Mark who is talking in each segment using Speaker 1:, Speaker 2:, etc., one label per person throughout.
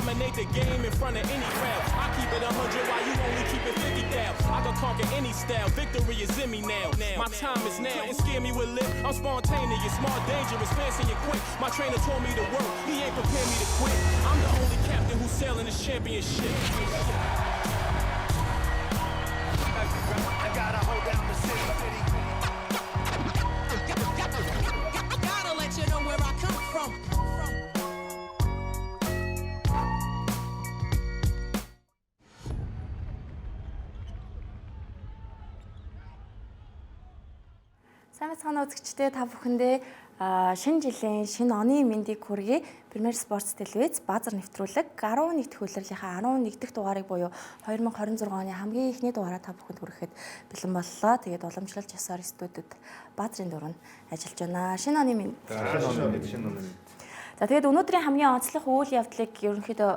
Speaker 1: Dominate the game in front of any crowd. I keep it 100 while you only keep it 50 down. I can conquer any style. Victory is in me now. My time is now. Couldn't scare me with lip. I'm spontaneous, smart, dangerous, fancy and quick. My trainer told me to work. He ain't prepared me to quit. I'm the only captain who's sailing this championship.
Speaker 2: I gotta hold down the city.
Speaker 3: Gotta let you know where I come from.
Speaker 4: Сайн байцгаана үзэгчдээ, та бүхэндээ шинэ жилийн шинэ оны мэндийг хүргэе. Premier Sports телевиз Базар нэвтрүүлэг 11 дахь улирлынхаа 11 дахь дугаарыг буюу 2026 оны хамгийн эхний дугаараа та бүхэнд хүрэхэд бэлэн боллоо. Тэгээд уламжлалт ёсоор студид Базрын дөрөв нь ажиллаж байна. Шинэ оны мэнд.
Speaker 5: Шинэ оны мэнд, шинэ оны мэнд.
Speaker 4: За, тэгээд өнөөдрийн хамгийн онцлог үйл явдлыг ерөнхийдөө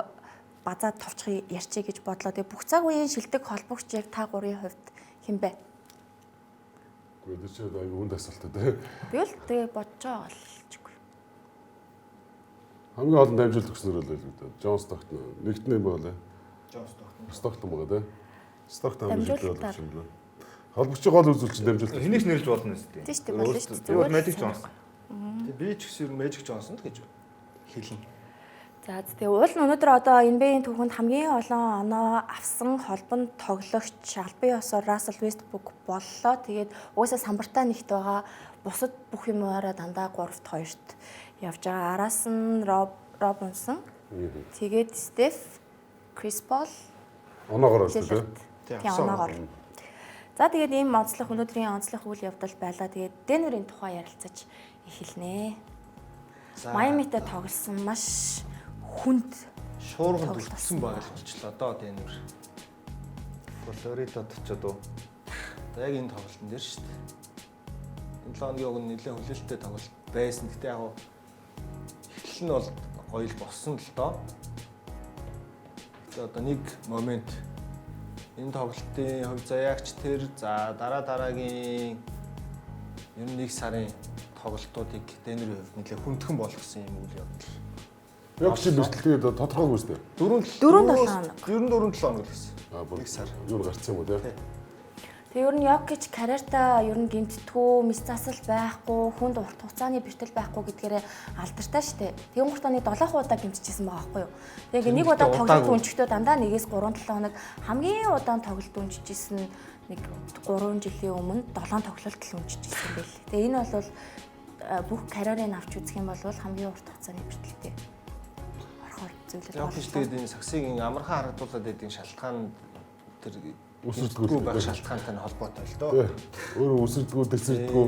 Speaker 4: базаад товчхон ярьчих гэж бодлоо. Тэгээд бүх цаг үеийн шилдэг холбогч яг та гурийн хувьд хэн бэ?
Speaker 6: Үгүй, тэр чинь аюу хүнд асуулт дээ.
Speaker 4: Би л тэгээ бодож байгаа болчихгүй.
Speaker 6: Хамгийн олон дамжуулт өгснөр л байлгүй дээ. Джон Стоктон нэгт нь юм байна.
Speaker 5: Джон Стоктон.
Speaker 6: Стоктон байгаа дээ. Стоктон хамгийн шилдэг
Speaker 4: Дамжуулалтаар.
Speaker 6: холбогч юм байна. Холбогчийн гол үзүүлч нь дамжуулт.
Speaker 5: Хэнийг ч нэрлж болно шүү дээ.
Speaker 4: Тийм шүү дээ, болно шүү дээ.
Speaker 5: Би бол
Speaker 4: Зүгээр
Speaker 5: Magic
Speaker 4: л
Speaker 5: Johnson.
Speaker 7: Тэгээ би ч гэсэн ер нь Magic Johnson л гэж хэлнэ.
Speaker 4: За, тэгээ уул нь өнөөдөр одоо NBA-ийн түүхэнд хамгийн олон оноо авсан холбонд тоглогч албан ёсоор Russell Westbrook боллоо. Тэгээд угаасаа самбартай нэгт байгаа. Бусад бүх юмараа дандаа 3-т 2-т явж байгаа. Араас нь Rob Robinson. Тэгээд Steph, Chris Paul,
Speaker 6: Оноогоор байна
Speaker 4: Lillard.
Speaker 6: дээ.
Speaker 4: Тийм, оноогоор. За, тэгээд ийм онцлог өнөөдрийн онцлог үйл явдал байлаа. Тэгээд Денверийн тухай ярилцаж эхэлнэ.
Speaker 7: За,
Speaker 4: Майамитай тоглосон маш хүнд
Speaker 7: шуурганд
Speaker 4: тоглолт
Speaker 7: үлдсэн баг л болчлоо доо Денвер.
Speaker 5: Флоридад очиод уу.
Speaker 7: Одоо яг энэ тоглолтын дээр шүү дээ. Энэ 7 хоногийн уг нь нэлээд хүлээлттэй тоглолт байсан. Гэтэ яг хуу эхлэл нь бол гоё л болсон л доо. Гэтэ одоо нэг момент энэ тоглолтын хувь заяагч тэр за дараа дараагийн ер нь нэг сарын тоглолтуудыг Денверийн хувьд нэлээд хүндхэн болгосон юм үйл явдал.
Speaker 6: Яг чи бэртэл тэгээд тодорхойгүй шүү дээ.
Speaker 7: Дөрөв
Speaker 4: Дөрөв долоо хоног.
Speaker 7: Ер нь 4 7 хоног л гэсэн.
Speaker 6: Аа, бүр
Speaker 7: Нэг сар.
Speaker 6: Юу гарцсан юм уу те?
Speaker 4: Тэгээ ер нь Йокич карьертаа ер нь гэмтдэггүй, мис засал байхгүй, хүнд урт хугацааны бэртэл байхгүй гэдгээрээ алдартай штэ. Тэгэн гуртаа нэг 7 удаа гэмтчихсэн байгаа байхгүй юу. Тэгээ нэг удаа
Speaker 7: Тэгмээ
Speaker 4: тоглолт
Speaker 7: удаагүй.
Speaker 4: өнчгтөө дандаа 1-ээс 3 7 хоног, хамгийн удаан тоглолт өнчижсэн нэг 3 жилийн өмнө 7 тоглолт л өнчижсэн байл. Тэгээ энэ бол бүх карьерыг авч үзэх юм бол хамгийн урт хугацааны бэртэлтэй орохоор зүйлэл
Speaker 7: Йокич тэгээд энэ саксыг ин амархан харагдуулаад байдаг шалтгаан тэр
Speaker 6: Үсэрдэггүй
Speaker 7: гэмтдэггүй байх
Speaker 6: л дээ.
Speaker 7: шалтгаантай нь холбоотой л доо.
Speaker 6: Тэ. Өөрөө үсэрдэггүй, дэсэрдэггүй.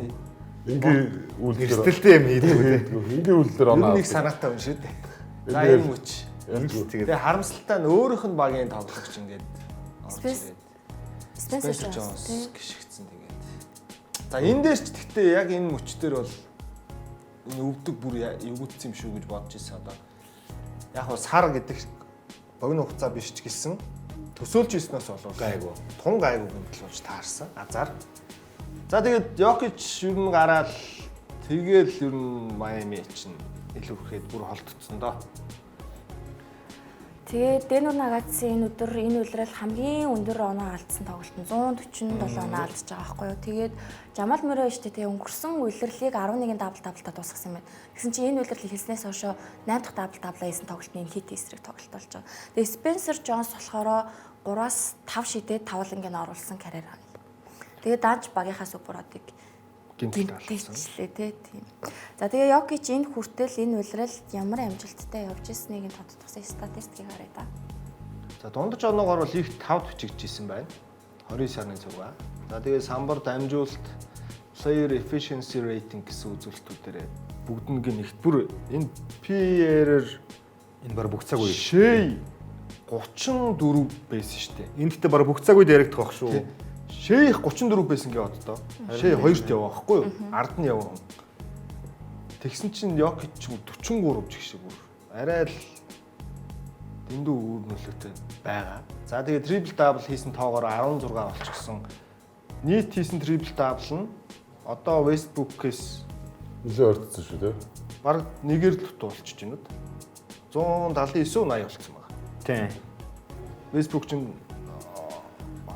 Speaker 6: Энгийн үйлдэлээр
Speaker 5: Эрсдэлтэй юм хийдэг үү те.
Speaker 6: Энгийн үйлдэлээр
Speaker 7: Ер
Speaker 6: оноо.
Speaker 7: нь нэг санаатай юм шүү дээ. За,
Speaker 6: Энэ
Speaker 7: энэ мөч.
Speaker 6: Ялгүй.
Speaker 5: Тэгээд
Speaker 7: Тэгээ харамсалтай нь өөрийнх нь багийн тоглогч ингээд орж
Speaker 4: Спенс-
Speaker 7: ирээд
Speaker 4: Спенсер
Speaker 7: Спенсер
Speaker 4: Джонс
Speaker 7: Джонс
Speaker 4: тий.
Speaker 7: гიშгдсэн тэгээд. За, энэ дээр ч гэхдээ яг энэ мөч дээр бол энэ өвдөг бүр эвгүйтсэн юм шүү гэж бодож ирсэн одоо. Яг хуу сар гэдэг богино хугацаа биш ч гэсэн төсөөлж ирснээс болов
Speaker 5: Гайгүй.
Speaker 7: Тун гайгүй гэмтэл болж таарсан. Азар. За, тэгээд Йокич ер нь гараал тэгэл ер нь Майами чинь илүү ихэд бүр холдсон доо.
Speaker 4: Тэгээд Денвер Нагатсын энэ өдөр энэ улирал хамгийн өндөр оноо алдсан тоглолт нь 147 оноо алдчихж байгаа байхгүй юу. Тэгээд Жамал Мөрөө штэ тэгээ өнгөрсөн улирлыг 11 дабл даблтаа дуусгасан юм байна. Тэгсэн чинь энэ улирал эхэлснээс хойш 8 дахь дабл даблаа хийсэн тоглолт нь энэ хит эсрэг тоглолт болж байгаа. Тэгээд Спенсер Джонс болохоор 3-аас 5 шидээд тавланг нь оруулсан карьер. Тэгээд данч багийнхаа супер одыг
Speaker 7: Гэмтэл алдсан.
Speaker 4: гэмтэлчлээ тий, тийм. За, тэгээ Йокич энэ хүртэл энэ улиралд ямар амжилттай явж ирснийг нь тодтогсон статистикийг харъя да.
Speaker 7: За, дундаж оноогоор бол их 5 бичигдчихсэн байна. 29 сарын 6. За, тэгээ самбар дамжуулалт, player efficiency rating гэсэн үзүүлэлтүүдээр бүгднийг нэгт бүр энэ PR
Speaker 5: Энэ баг бүх цаг үе.
Speaker 7: Шэй 34 байсан шүү дээ.
Speaker 5: Энэ гэхдээ баг бүх цаг үед яригдах байх шүү.
Speaker 7: Тий. Шэй их 34 байсан гэж боддоо. Шэй хоёрт яваа байхгүй юу? Ард нь яваа хүн. Тэгсэн чинь Йокич ч 43 гэх шиг бүр арай л дэндүү үр нөлөөтэй байгаа. За, тэгээ трипл дабл хийсэн тоогоор 16 болчихсон. Нийт хийсэн трипл дабл нь одоо Westbrook-ээс
Speaker 6: Нилээ орцсон шүү дээ.
Speaker 7: бараг нэгээр л дутуу болчихж байна уу? 179 80 болчихсон байна.
Speaker 5: Тийм.
Speaker 7: Westbrook чинь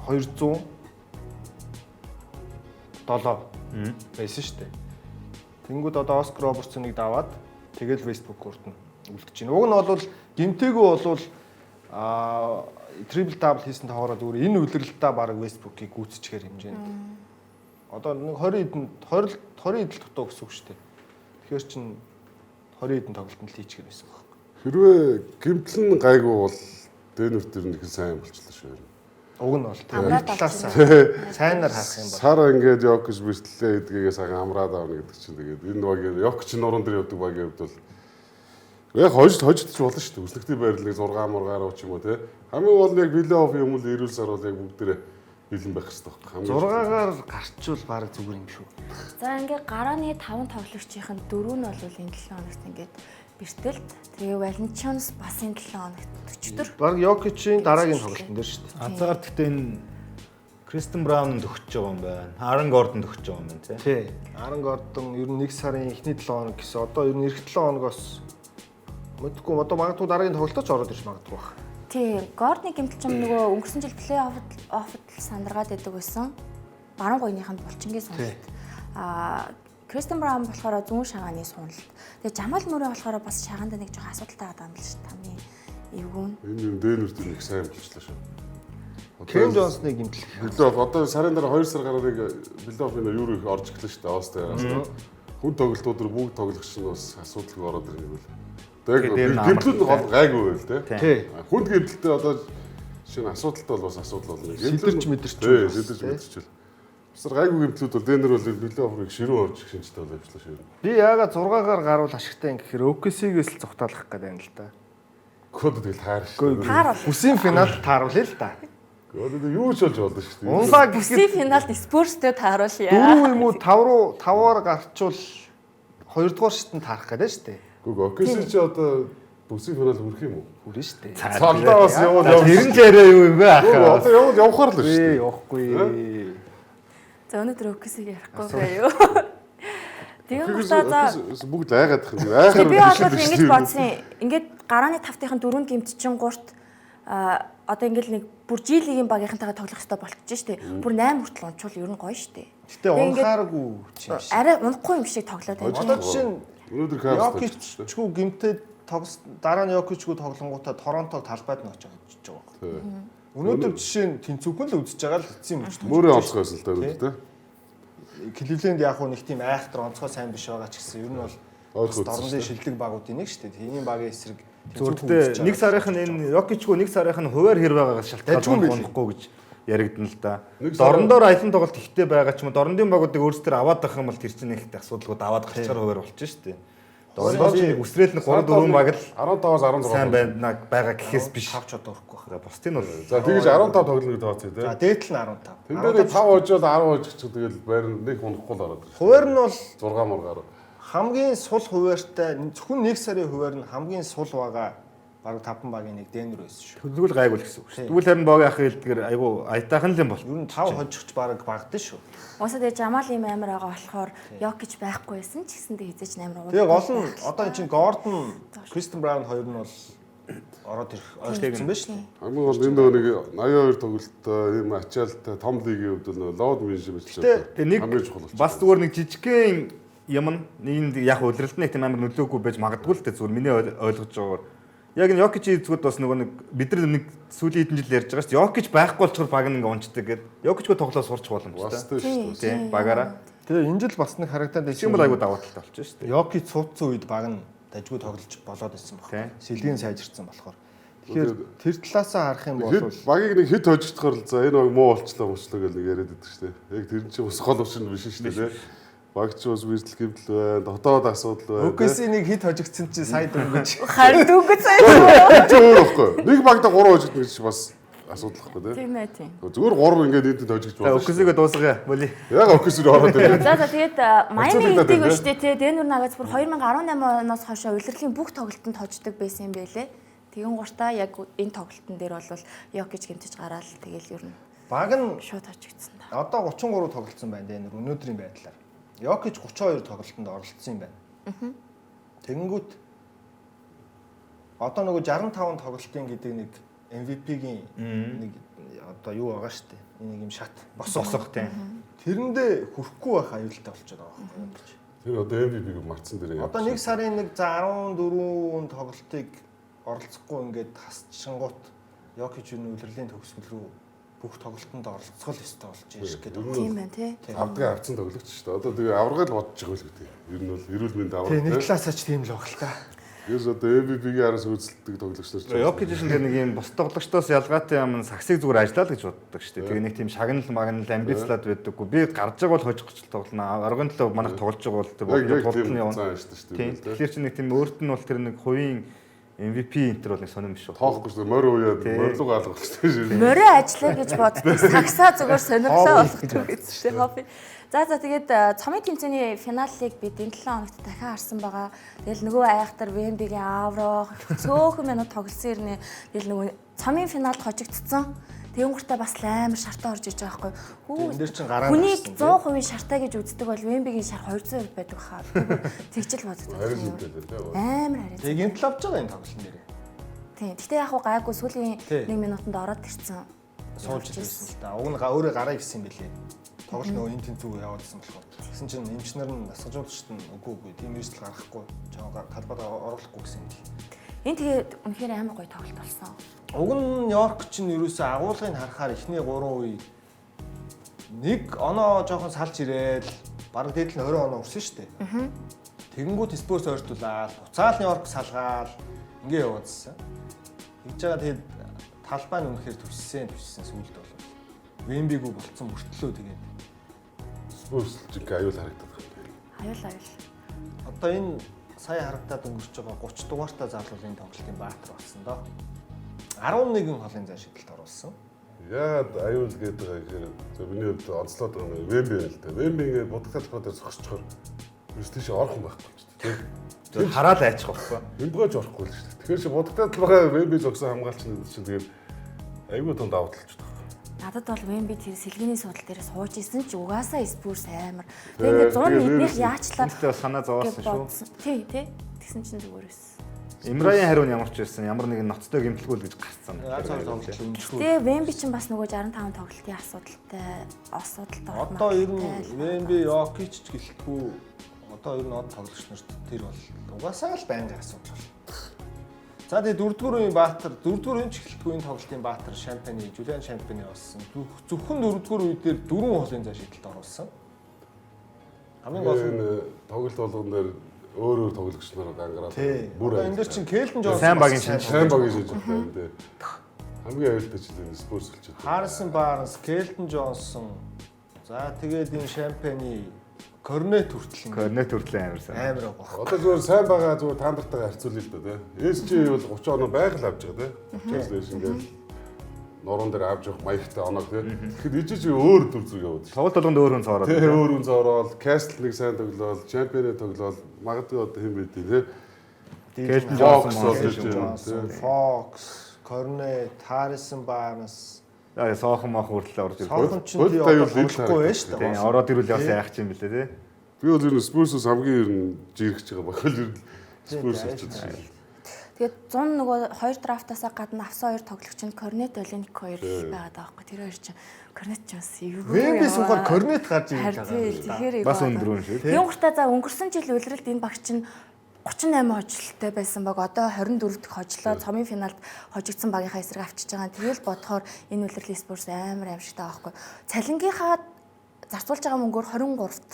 Speaker 7: 207 байсан шүү дээ. Тэнгүүд одоо Оскар Робертсоныг даваад тэгэл Westbrook урд нь үлдэж байна. Уг нь бол гимтэйгүү бол трипл дабл хийсэн тоогоороо зүгээр энэ үлрэлтээ баг Westbrook-ийг гүйцэтгэхээр хэмжээнд. Одоо нэг 20 хэдэн 20 20 хэдэл дутуу гэсэн үг шүү дээ. Тэгэхээр чин 20 хэдэн тоглолтод л хийчихээр байсан байхгүй.
Speaker 6: Хэрвээ гимтэл нь гайгүй бол Денвер дээр нэг сайн болчихлоо шүү.
Speaker 7: Уг нь бол тийм
Speaker 4: Амраад
Speaker 7: талаас сайнаар харах юм бол.
Speaker 6: Сар ингээд Йокич бэртлээ гэдгээгээ сайхан амраад авна гэдэг чинь тэгээд энэ багийн Йокич нуруунд дээр явдаг багийн хувьд бол яг хожид ч болно шүү дээ. Өслөгтийн байрлалыг 6 мургаар ч юм уу те. Хамгийн гол нь яг плей-офф юм уу эрүүл сар бол яг бүгдээрээ бэлэн байх хэрэгтэй байхгүй. Хамгийн
Speaker 7: 6-гаар гарчвал баг зүгээр юм шүү.
Speaker 4: За ингээ гарааны 5 тоглогчийн дөрөв нь бол энэ 7 хоногт ингээд бэртэлт. Тэгээ Валенчунс бас энэ 7 хоногт 44.
Speaker 7: Баг Йокичийн дараагийн тоглолтын дээр шүү дээ.
Speaker 5: Азаар гэхдээ энэ Кристен Браун төгсөж байгаа юм байна. Аарон Гордон төгсөж байгаа юм байна тий.
Speaker 7: Тий. Аарон Гордон ер нь 1 сарын эхний 7 хоног гэсэн. Одоо ер нь эх 7 хоногоос мэдгүй одоо магадгүй дараагийн тоглолтод ч ороод ирж магадгүй баг.
Speaker 4: Тий, Гордны гэмтэл ч юм нөгөө өнгөрсөн жил плей-офф оффд сандаргаад байдаг байсан. Баруун гойных нь булчингийн суналт. Аа Кристен Браун болохоор зүүн шагааны суналт. Тэгээ Жамал Мөрөө болохоор бас шагаанд нэг жоохон асуудалтай байгаа юм л шүү дээ. Хамгийн эвгүй нь.
Speaker 6: Энэ юм Денвер дээр нэг сайн болчихлоо шүү.
Speaker 7: Кэм Джонсны гэмтэл.
Speaker 6: Плей-офф одоо сарын дараа 2 сар гараад нэг плей-оффын юу их орж эхлэн шүү дээ. Ост яраас. Хүн тоглолтууд руу бүгд тоглогч нь бас асуудалгүй ороод ирнэ гэвэл.
Speaker 5: Тэгээ дээр
Speaker 6: Тэгээд
Speaker 5: нь
Speaker 6: гэмтэл нь гол
Speaker 5: амралт.
Speaker 6: гайгүй байл те.
Speaker 7: Тий.
Speaker 6: Хүнд гэмтэлтэй одоо шинэ асуудалтай бол бас асуудал болно.
Speaker 7: Сэлэрч мэдэрч
Speaker 6: Тий,
Speaker 7: бас,
Speaker 6: сэлэрч
Speaker 7: тий.
Speaker 6: мэдэрчүүл. Бусар гайгүй гэмтлүүд бол Денвер бол плей-офф-ыг ширүүн орж их шинжтэй бол явчлаа шүү.
Speaker 7: Би яагаад 6-гаар гарвал ашигтай юм гэхээр OKC-гээс л цухтаалах гэдэг юм л та.
Speaker 6: Код тэгэл таар шүү.
Speaker 4: Таар бол.
Speaker 7: Бүсийн финал тааруулъя л та.
Speaker 6: Код юу ч болж болно шүү дээ.
Speaker 7: Унлаа
Speaker 4: Бүсийн
Speaker 7: гэхэд
Speaker 4: финалд Спурстэй тааруулъя.
Speaker 7: 4 юм уу 5 руу 5-аар гарчвал 2 дугаар шатнд таарах гэдэг шүү дээ.
Speaker 6: Гүг OKC чи одоо бүсийн финал хүрэх юм уу?
Speaker 7: Хүрэн шүү дээ.
Speaker 6: Цалдаа бас явуул явах.
Speaker 5: Тэр нь ч яриа юу юм бэ
Speaker 6: Гүг
Speaker 5: ахаа.
Speaker 6: одоо явуул явахаар л шүү
Speaker 7: Ээ
Speaker 6: дээ.
Speaker 7: явахгүй.
Speaker 4: За өнөөдөр OKC-г ярихгүй байё. Тэгээ гутаа за
Speaker 6: OKC бүгд айгаад их юм. Айхаар
Speaker 4: Би бол ингэж бодсон. Ингээд гарааны тавтынхын дөрөв гимт чин гурт одоо ингээд нэг бүр G-лигийн багийнхантайгаа тоглох хэрэгтэй болчихж штэ. Бүр 8 хүртэл унчвал ер нь гоё штэ.
Speaker 7: Гэтэ унахааргүй юм шиг.
Speaker 4: Арай унахгүй юм шиг тоглоод байна.
Speaker 7: Одоо жишээ нь
Speaker 6: Өнөөдөр Cavs
Speaker 7: Йокичгүй гимтэй тогс дараа нь Йокичгүй тоглонгуудаа Торонтог талбайд нь очиж очиж байгаа байхгүй. Өнөөдөр жишээ нь тэнцвэрхэн л үзэж байгаа л эцсийн мөч.
Speaker 6: Мөрөө онцгой байсан л да өнөөдөр те.
Speaker 7: Кливленд яг хуу нэг тийм айхтар онцгой сайн биш байгаа ч гэсэн ер нь бол бас
Speaker 6: Ойрхон
Speaker 7: дорнодын шилдэг багуудын нэг шүү дээ. Энийн багийн эсрэг
Speaker 5: Зүгээр гэхдээ нэг сарынх нь энэ Йокичгүй нэг сарынх нь хуваар хэр байгаагаас
Speaker 7: Дажгүй
Speaker 5: шалтгаалж
Speaker 7: мэлээ.
Speaker 5: унахгүй гэж яригдана л да.
Speaker 6: Нэг сар-
Speaker 5: Дорндоор аялан тоглолт ихтэй байгаа ч юм уу дорндын багуудыг өөрсдөр аваад авах юм бол тэр чинь их асуудалгүй даваад гарчаар хуваар болчих шүү дээ. Дорндоор чинь нэг үсрээл нэг 3 4 баг л
Speaker 6: 15-аас 16
Speaker 5: сайн байна байгаа гэхээс биш.
Speaker 7: 5 ч одоо өрөхгүй байна.
Speaker 5: За бусдын бол
Speaker 6: За тэгэж 15 тоглоно гэж тооцъё те.
Speaker 7: За дээдл нь 15.
Speaker 6: Тэн дээр 5 хожоод 10 хожчих тэгэл байр нэг унахгүй л ороод ирсэн.
Speaker 7: Хуваар нь бол
Speaker 6: 6 мургаар.
Speaker 7: хамгийн сул хуваартай зөвхөн нэг сарын хуваар нь хамгийн сул байгаа бараг 5 багийн нэг Денвер байсан шүү.
Speaker 5: тэгвэл гайгүй л гэсэн үг шүү. Тэгвэл харин богийн ахын хэлдгэр айгу аятайхан л юм бол.
Speaker 7: Ер нь 5 хожигч бараг багдан шүү.
Speaker 4: Уусаа тэгээ Жамал ийм амар байгаа болохоор Йокич байхгүй байсан ч гэсэндээ хизээч амар
Speaker 7: Тэгээ гол нь одоо эн чинь Гордон, Кристен Браун хоёр нь бол ороод ирэх ойртсон байна шүү дээ.
Speaker 6: Хамгийн гол энэ нөгөө нэг 82 тоглолттой ийм ачаалттай том лигийн хувьд бол нөгөө лоод менежмент
Speaker 7: Гэтэ,
Speaker 5: Тэгээ нэг
Speaker 6: хамгийн чухал болчих.
Speaker 5: бас зүгээр нэг жижигхэн юм нь нэг яг удирдалт нэг тийм амар нөлөөгүй байж магадгүй л дээ зүгээр миний ойлгож байгаагаар яг энэ Йокичийн эзгүүд бас нөгөө нэг бид нар нэг сүүлийн хэдэн жил ярьж байгаа шүү дээ. Йокич байхгүй болчихор баг нь ингээ унцдаг гэд. Йокичгүй тоглоо сурч боломжтой.
Speaker 6: Бас тийм шүү дээ.
Speaker 5: Тийм багаараа.
Speaker 7: Тэгээ энэ жил бас нэг харагдаад байсан.
Speaker 5: Тийм бол айгу даваа талтай болчих шүү дээ.
Speaker 7: Йокич суудсан үед баг нь дажгүй тоглож болоод байсан баг.
Speaker 5: Тийм.
Speaker 7: Сэлгийн сайжирсан болохоор. Тэгэхээр тэр талаасаа харах юм бол
Speaker 6: Хэд багийг нэг хэд хожигдохоор л за энэ баг муу болчлоо мочлоо гэж нэг яриад байдаг шүү дээ. Яг тэр нь чинь бас гол учир нь биш шүү дээ. Баг чи бас бэртэл гэмтэл байна, дотоод асуудал байна.
Speaker 7: OKC нэг хит хожигдсан чинь сая дөнгөж
Speaker 4: Харин дөнгөж сая.
Speaker 6: Тэр чинь өөр байхгүй. Нэг багтаа 3 хожигдно гэж чи бас асуудал байхгүй тий.
Speaker 4: Тийм ээ тийм.
Speaker 6: Зүгээр 3 ингээд энд хожигдж
Speaker 5: За
Speaker 6: болно.
Speaker 5: OKC-г дуусгая. Моли.
Speaker 6: Яг OKC рүү ороод ирээ.
Speaker 4: За за тэгээд Майами
Speaker 6: Хэцүү
Speaker 4: хэдийг
Speaker 6: байна,
Speaker 4: шүү дээ тий. Денвер Наггетс бүр 2018 оноос хойш улирлын бүх тоглолтод хождог байсан юм байлээ. Тэгэн гуртаа яг энэ тоглолтын дээр бол Йокич гэмтэж гараал тэгэл ер нь
Speaker 7: баг нь
Speaker 4: шууд хожигдсон да.
Speaker 7: одоо 33 тоглолцсон байна Денвер өнөөдрийн байдлаар. Йокич 32 тоглолтод оролцсон юм байна. Тэгэнгүүт Одоо нөгөө 65 тоглолтын гэдэг нэг MVP-гийн нэг одоо юу байгаа шүү дээ. Нэг юм шат босго.
Speaker 5: Босго тийм.
Speaker 7: Тэрэндээ хүрэхгүй байх аюултай болчиход байгаа байхгүй юу гэж.
Speaker 6: Тэр одоо MVP-г мартсан дээр
Speaker 7: Одоо нэг сарын нэг за 14 тоглолтыг оролцохгүй ингээд хасчингууд Йокич юу үлрэлийн төгсгөл рүү бүх тоглолтод оролцох л ёстой болж ирэх гэдэг.
Speaker 4: Тийм байна тий.
Speaker 6: Авдгаа авцсан тоглогч шүү дээ. Одоо тэгээ аваргаа л бодож байгаа л гэдэг. Ер нь бол эрүүл мэнд аварга.
Speaker 7: Тэгээ нэг талаасаа ч тийм л баг л та.
Speaker 6: Ерөөс одоо MVP-гийн араас үйлдэлдэг тоглогч нар ч
Speaker 5: Йокич чинь тэр нэг юм бус тоглогчдоос ялгаатай юм саксыг зүгээр ажиллаа л гэж боддог шүү дээ. Тэгээ нэг тийм шагнал магнал амбицлаад байдаггүй. Би гарч байгаа бол хожих гэж тоглоно. Аргын төлөө манайх тоглож байгаа бол
Speaker 6: Яг
Speaker 5: тэр
Speaker 6: тийм
Speaker 5: нь явна.
Speaker 6: зан шүү дээ.
Speaker 5: Тийм. Тэгэхээр чинь нэг тийм өөрт нь бол тэр нэг хувийн MVP энэ төр бол нэг сонирм биш үү.
Speaker 6: Тоохгүй шүү дээ. Морь уяад морилог алгах шүү дээ.
Speaker 4: Морио ажиллая гэж боддог. Сагсаа зүгээр сонирхлоо олгодог гэсэн шүү дээ. Хобби. За тэгээд цомын тэмцээний финалыг бид энэ 7 хоногт дахин харсан байгаа. Тэгэл нөгөө айхтар Вембигийн Авро цөөхөн минут тоглосон ирнэ. Тэгэл нөгөө цомын финалд хожигдсон. Тэнгууртаа бас л амар шартаа орж иж байгаа байхгүй. Хүү.
Speaker 7: Энэ дээр чинь гараа
Speaker 4: Хүнийг
Speaker 7: гарсан,
Speaker 4: 100% шартаа гэж үздэг бол Вембигийн шар 200% байдаг хаа. Тэгжил боддог.
Speaker 6: Харин зүйтэй л дээ.
Speaker 4: Амар харин.
Speaker 7: Тэгээ гэмтэл авч байгаа энэ тоглолтын дээр.
Speaker 4: Тийм. Гэтэ яг хуу гайгүй сүүлийн
Speaker 7: Тий.
Speaker 4: 1 минутанд ороод ирсэн.
Speaker 7: Суулж ирсэн л да. Уг нь өөрөө гараа ирсэн юм билээ. Тоглолт нөгөө энэ тэнцүү яваадсан болохоор. Тэгсэн чинь эмч нар нь насгажуулагчд нь үгүй үгүй тийм эрсдэл гаргахгүй чам талбайд оруулахгүй гэсэн юм л.
Speaker 4: Энэ тэгээд үнэхээр амар гоё тоглолт болсон.
Speaker 7: Уг нь Йорк чинь ерөөсөө агуулгыг харахаар эхний 3 үе нэг оноо жоохон салж ирээл бараг дээдл нь 20 оноо өрсөн шүү дээ. Тэгэнгүүт Спорс ойртуулаад, буцаал Нью-Йорк салгаал ингээ яваадсан. Тэгж байгаа тэгээд талбай нь үнэхээр түссэн сүүлд бол. Вембигүү болцсон мөртлөө тэгээд
Speaker 6: Спорс жинхэнэ аюул харагдаад байна.
Speaker 4: Аюул аюул.
Speaker 7: одоо энэ сая харагдаад өнгөрч байгаа 30 дугаартай залуулын тоглолтын баатар болсон доо. 11 холын зай шидэлт оруулсан.
Speaker 6: Яагаад аюул гэдэг байгаа гэхээр зөв миний хувьд онцлоод байгаа юм Вемби байна л да. Вемби ингээд будаг талбай дээр зогсчихоор ерөөс тийш орох юм байхгүй шүү дээ.
Speaker 5: Зүгээр хараал айчих байхгүй.
Speaker 6: Вембгож орохгүй л шүү дээ. Тэгэхээр чи будаг талбайгаа Вемби зогсон хамгаалч гэдэг чинь тэгээд аюул том давуу талч байгаа.
Speaker 4: Надад бол Вемби тэр сэлгэний суудал дээр сууж исэн ч угаасаа Спурс амар. Тэгээ ингээд 100 эднийх яачлаа
Speaker 5: Энэтэй бас санаа
Speaker 4: гэж
Speaker 5: зовоосон шүү.
Speaker 4: бодсон. Тий, тий. Тэгсэн чинь зүгээр байсан.
Speaker 5: Имраийн хариу нь ямар ч байсан ямар нэгэн ноцтой гэмтэлгүй л гэж гарцсан.
Speaker 7: Ганц хоёр тоглолт өнжихгүй.
Speaker 4: Тэгээ Вемби чинь бас нөгөө 65 тоглолтын асуудалтай асуудалд орох
Speaker 7: Одоо ер нь
Speaker 4: магадлалтай л
Speaker 7: Вемби, Йокич ч гэлтгүй одоо ер нь од тоглогч нарт тэр бол угаасаа л байнгын асуудал бол. За тэгээ дөрөвдүгээр үеийн Баатар, дөрөвдүгээр үеийн ч гэлтгүй энэ тоглолтын Баатар Шампани, Жулиан Шампани болсон. Зөвхөн дөрөвдүгээр үе дээр дөрвөн холын зай шидэлт оруулсан. Хамгийн гол нь
Speaker 6: Энэ тоглолт болгон дээр өөр өөр тоглогч нар гангараад
Speaker 7: тий.
Speaker 6: бүр
Speaker 7: Одоо энэ дээр чинь Келтон Джонсон
Speaker 5: Сайн
Speaker 7: бас
Speaker 5: багийн шинж.
Speaker 6: сайн багийн шинж байна тий. Хамгийн аюултай чинь энэ Спорс болчиход.
Speaker 7: Харрисон Барнс, Келтон Джонсон. За тэгээд энэ Шампани, Корнет хүртэл ингээд
Speaker 5: Корнет хүртэл амар сайн.
Speaker 7: амар байгаа.
Speaker 6: Одоо зүгээр сайн байгаа зүгээр таандартайгаа харьцуулъя л да тий. SG бол 30 оноо байгаль авч байгаа тий. 30-аас дээш ингээд нуруунд дээр авч явах маягтай оноог тий. Тэгэхэд ижиж өөр дүр зүг яваад шүү.
Speaker 5: Тоглолт болгонд өөр хүн цоороод.
Speaker 6: Тий өөр хүн зоороод, Кастл нэг сайн тоглоол, Чемпионээ тоглоол, магадгүй одоо хэн байдیں тий.
Speaker 5: Келтон
Speaker 6: Фокс
Speaker 5: Джонсон
Speaker 6: болж
Speaker 5: болж
Speaker 6: иж байна,
Speaker 7: Джонсон,
Speaker 6: тий.
Speaker 7: Fox, Корнет, Харрисон Барнс.
Speaker 5: Аа соохон мах хүртэл орж ирдэг.
Speaker 7: Соохон чинь
Speaker 6: Бод
Speaker 7: тий
Speaker 6: аюул
Speaker 7: одоо
Speaker 6: ил
Speaker 7: тоглохгүй байж шүү
Speaker 5: Тийм
Speaker 7: дээ.
Speaker 5: ороод ирвэл бас яах юм бэлээ тий.
Speaker 6: Би бол ер нь Спурсус хамгийн ер нь жиргэж байгаа баг л ер нь Спурс болчиход шүү.
Speaker 4: Тэгээд 100 нөгөө хоёр драфтаасаа гадна авсан хоёр тоглогч нь Корнет Олиник хоёр л байгаад байгаа байхгүй. Тэр хоёр чинь Корнет ч бас эвгүй.
Speaker 7: Вемби сухаар Корнет гарч ирж
Speaker 4: Харин
Speaker 7: байгаа юм л да.
Speaker 4: тэгэхээр эвгүй.
Speaker 5: Бас өндөр юм шиг.
Speaker 4: Тэнгууртаа за өнгөрсөн жил улиралд энэ багч нь 38 хожлолтой байсан баг одоо 24 дахь хожлоо цомын финалд хожигдсан багийнхаа эсрэг авчиж байгаа. Тэгэл бодохоор энэ улирлын Спурс амар аимшигтай байхгүй. Цалингийнхаа зарцуулж байгаа мөнгөөр 23-т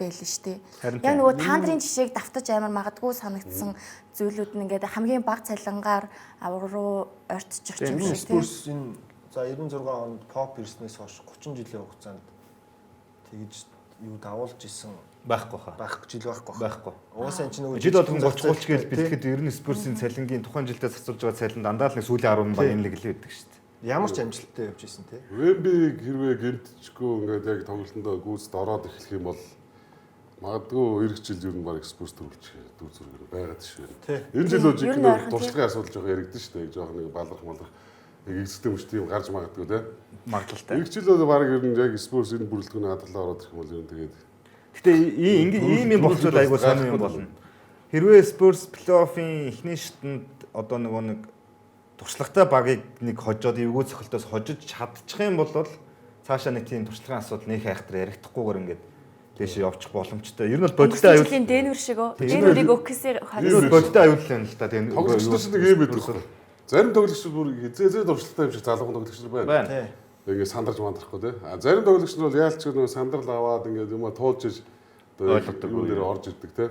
Speaker 4: байлээ шүү дээ.
Speaker 5: Харин
Speaker 4: Яг
Speaker 5: тийм.
Speaker 4: нөгөө таандрын жишээг давтаж амар магадгүй санагдсан зүйлүүд нь ингээд хамгийн бага цалингаар авар руу ойртчих юм
Speaker 7: Тэр нь
Speaker 4: шиг тийм.
Speaker 7: Спурс энэ за 96 онд Поп ирснээс хойш 30 жилийн хугацаанд тэгж юу давуулж исэн
Speaker 5: Байхгүй хаа.
Speaker 7: байх жил байхгүй.
Speaker 5: Байхгүй.
Speaker 7: Угаасаа энэ чинь нөгөө
Speaker 5: Жил болгон
Speaker 7: жижигхэн
Speaker 5: 30 30 гээл
Speaker 7: зах зээл,
Speaker 5: бэлтгэхэд ер нь Спурсийн цалингийн тухайн жилдээ зарцуулж байгаа цалин дандаа л нэг сүүлийн 10 баг энэ нэг л байдаг шүү дээ.
Speaker 7: Ямар ч амжилттай явж исэн тий.
Speaker 6: Вембиг хэрвээ гэмтчихгүй ингээд яг тоглолтондоо гүйцэд ороод эхлэх юм бол магадгүй ирэх жил ер нь баг Спурс төрүүлчих дүр зураг нь байгаад шүү.
Speaker 7: Тий.
Speaker 6: Энэ жил
Speaker 4: Ер нь
Speaker 6: үжиг
Speaker 4: ойрхон, тий.
Speaker 6: туршлагын асуудал жоохон яригдэн шүү дээ. Жоохон нэг баларх маларх яг эцэгтэй мөчтэй юм гарч магадгүй те.
Speaker 5: Магадлалтай.
Speaker 6: Ирэх жил бол баг ер нь яг Спурс энэ бүрэлдэхүүний хадгалаа ороод ирэх юм бол ер нь тэгээд
Speaker 5: Гэтэ ийм ингэ ийм юм болцвол айгүй сонир юм болно. Хэрвээ Spurs плей-оффын эхний шатанд одоо нөгөө нэг туршлагатай багийг нэг хожоод эвгүй цохилтоос хожиж чадчих юм бол цаашаа нэг тийм туршлагын асуудал нөх айхтар ярихдахгүйгээр ингээд дээшээ явчих боломжтой. Ер нь бол бодиттой
Speaker 4: Өнгөрсөн
Speaker 5: аюул.
Speaker 4: жилийн Денвер шиг өө.
Speaker 5: Тийм.
Speaker 4: Денверийг OKC
Speaker 5: Ер нь бол бодиттой аюул юм л та. Тэгээ
Speaker 6: Тоглогчдод ч нэг юм байдаг байхгүй. Зарим тоглогчид бүр хизээ туршлагатай юм шиг залуухан тоглогч нар байна.
Speaker 5: байна.
Speaker 7: Тий.
Speaker 6: Ингээ сандарч мандрахгүй тий. А зарим тоглогч нар бол яалч нөгөө сандрал аваад ингээд юм туулж иж одоо
Speaker 5: Ойлгодог
Speaker 6: юун дээр орж ирдэг тий.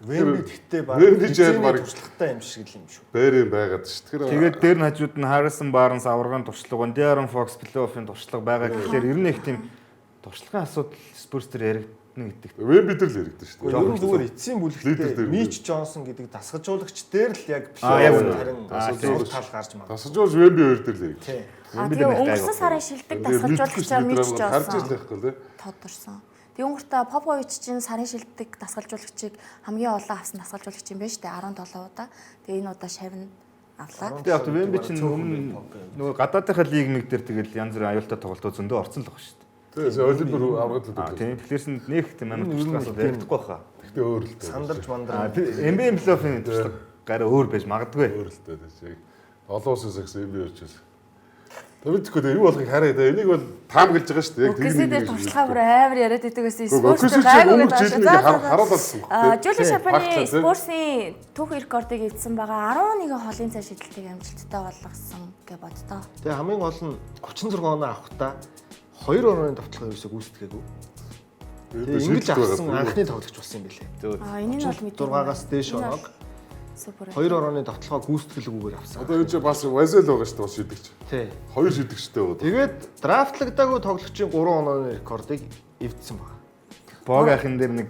Speaker 7: Вемби гэхдээ баг
Speaker 6: Вемби ч яг
Speaker 7: хизээний
Speaker 6: баг-
Speaker 7: туршлагатай юм шиг л юм шүү.
Speaker 6: Бээр юм байгаад ш. Тэгэхээр
Speaker 5: Тэгээд дээр нь хажууд нь Harrison Barnes аваргын туршлага, De'Aaron Fox плей-оффын туршлага байгаа гэхлээр ер нь их тийм туршлагын асуудал Spurs дээр яригдана гэдэг.
Speaker 6: Вемби дээр л яригдсан шүү
Speaker 7: Ер
Speaker 6: дээ.
Speaker 7: нь зүгээр эцсийн
Speaker 6: Лидер
Speaker 7: бүлэгтээ
Speaker 6: дээр.
Speaker 7: Мич Джонсон гэдэг дасгажуулагч дээр л яг
Speaker 5: Аа, яг
Speaker 7: плей-офф
Speaker 5: үнэ.
Speaker 7: харин
Speaker 5: Аа,
Speaker 7: зур тал гарч магадгүй.
Speaker 6: Тасажуулж Вемби хоёр дээр л яригдсан.
Speaker 7: Тий.
Speaker 4: А
Speaker 5: Вемби
Speaker 4: тэгээ
Speaker 5: дээр нэг
Speaker 4: өнгөрсөн
Speaker 5: гайгүй.
Speaker 4: сарын шилдэг дасгалжуулагчаар Мич
Speaker 6: Харж
Speaker 4: Джонсон
Speaker 6: ижил байхгүй тий.
Speaker 4: тодорсон. Тэнгуутаа Попович чинь сарын шилдэг дасгалжуулагчийг хамгийн олон авсан дасгалжуулагч юм байна шүү дээ 17 удаа. Тэгээ энэ удаа шавн авлаа.
Speaker 5: Тэгээ яг Вемби чинь өмнө нөгөө гадаадынхаа лиг миг дээр тэгэл янз бүрийн аюултай тоглолтууд зөндөө орсон л баг шүү дээ.
Speaker 6: Тэгээ Олимпиад аврагд л
Speaker 5: Аа
Speaker 6: дээ.
Speaker 5: тийм. Тэгэхээр нэх тийм амар туршлага асуудал ярихдаггүй хаа.
Speaker 6: Тэгтээ өөр л дээ.
Speaker 7: Сандарч
Speaker 5: Аа
Speaker 7: мандраа.
Speaker 5: NBA плей-оффын туршлага гараа өөр байж магадгүй.
Speaker 6: Өөр л дээ тийм. Олон улсын сагс NBA очиж. Тэг мэдхгүй дээ юу болохыг харъя дээ. Энийг бол таамаглаж байгаа шүү дээ. Яг
Speaker 4: Үгүйсээ дээр туршлага бүр амар яриад идэг байсан.
Speaker 6: Үгүй,
Speaker 4: Спорт
Speaker 6: OKC
Speaker 4: дээр гайгүй
Speaker 6: өнгөрч
Speaker 4: гэдэг
Speaker 6: жил
Speaker 4: байна.
Speaker 6: нэг
Speaker 4: За, за, за.
Speaker 6: харуулсан баг,
Speaker 4: Аа,
Speaker 6: тий.
Speaker 4: Жули
Speaker 6: Тий,
Speaker 4: Шапаны
Speaker 6: багтлаа, тий.
Speaker 4: Спорсын түүх рекордыг эвдсэн байгаа. 11 холын цай шидэлтийг амжилттай болгосон гэж боддоо.
Speaker 7: Тэгээ хамгийн гол нь 36 оноо авахдаа хоёр орны довтлогоо ерөөсөө гүйцэтгээгүй. Тэгээ ингэж авсан анхны тоглогч болсон юм билээ.
Speaker 5: Зөв.
Speaker 4: Аа, энэ нь бол мэдээ.
Speaker 7: 36-аас дээш оноог
Speaker 4: Супер.
Speaker 7: хоёр орны довтлогоо гүйцэтгэлгүйгээр авсан.
Speaker 6: Одоо энэ чинь бас Вазел байгаа шүү дээ бас шидэгч.
Speaker 7: Тий.
Speaker 6: Хоёр шидэгчтэй байгаа.
Speaker 7: Тэгээд драфтлагдаагүй тоглогчийн 3 онооны рекордыг эвдсэн байна.
Speaker 5: Бог ахын дээр нэг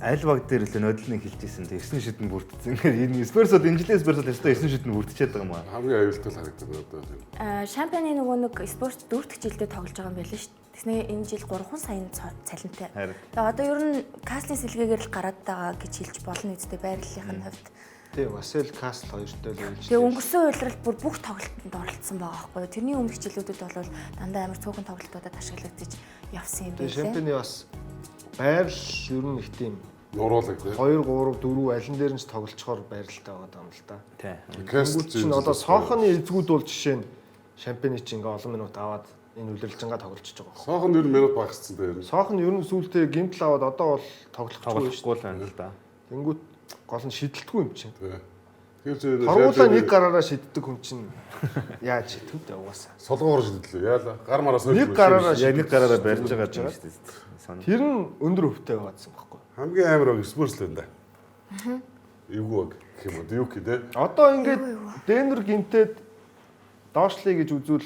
Speaker 5: аль баг дээр л нодол нэг хэлжсэн. Тэг 9 шидэн бүрдсэн. Ингээд энэ Spurs бол энэ жилийн Spurs бол ёстой 9 шидэн бүрдчихэд байгаа юм аа.
Speaker 6: Хамгийн аюултай л харагдаад байна одоо тийм.
Speaker 4: Аа, Шампаны нөгөө нэг спорт дөрөв дэх жилдээ тоглож байгаа юм байлээ шүү дээ. Тэснэ энэ жил 3 саяын цалинтай.
Speaker 5: Харин.
Speaker 4: Тэгээ одоо ер нь Каслын сэлгээгээр л гараад байгаа гэж хэлж болно үстэй байрлалынх нь хувьд.
Speaker 7: Тий, Васел Касл хоёртой л үйлчлээ.
Speaker 4: Тэгээ өнгөрсөн улиралд бүр бүх тоглолтод оролцсон байгаа байхгүй юу. Тэрний өмнөх жилүүдэд бол дандаа амар цөөхөн тоглолтуудад ашиглагдаж явсан юм
Speaker 7: Тэгээ
Speaker 4: байлээ.
Speaker 7: Шампаны бас байрал ер нь их тийм
Speaker 6: Нуруулаг тийм.
Speaker 7: 2 3 4 алин дээр нь ч тоглолцохоор байралтай байгаа юм л да.
Speaker 5: Тий.
Speaker 6: Касл
Speaker 7: Тэнгүүд чинь одоо Сохоны эзгүүд бол жишээ нь Шампаны чинь ингээ олон минут аваад энэ улирлжингаа тоглолцож байгаа.
Speaker 6: Соохон ер нь минут багассан дээр.
Speaker 7: Сохон ер нь сүүлдээ гимтэл аваад одоо бол тоглохгүй шүү.
Speaker 5: Тоглохгүй л байна л да.
Speaker 7: Тэнгүүд гол нь шидэлтгүй юм чинь.
Speaker 6: Тийм. Тэр чинь
Speaker 7: Торгуулаа нэг гараараа шиддэг хүн чинь яаж шидэх вэ угаасаа.
Speaker 6: Солгоор шидлээ. Яалаа. Гар мараа сольж.
Speaker 7: Нэг гараараа
Speaker 5: Яг нэг гараараа барьж байгаа юм шүү дээ. Сон.
Speaker 7: Тэр нь өндөр өвтэй байгаадсан байхгүй.
Speaker 6: Хамгийн амар баг Спурс л байна да. Эвгүй баг гэх юм уу? Дюк тий.
Speaker 7: Одоо ингээд Денвер гимтээд доошлыг гэж үзвэл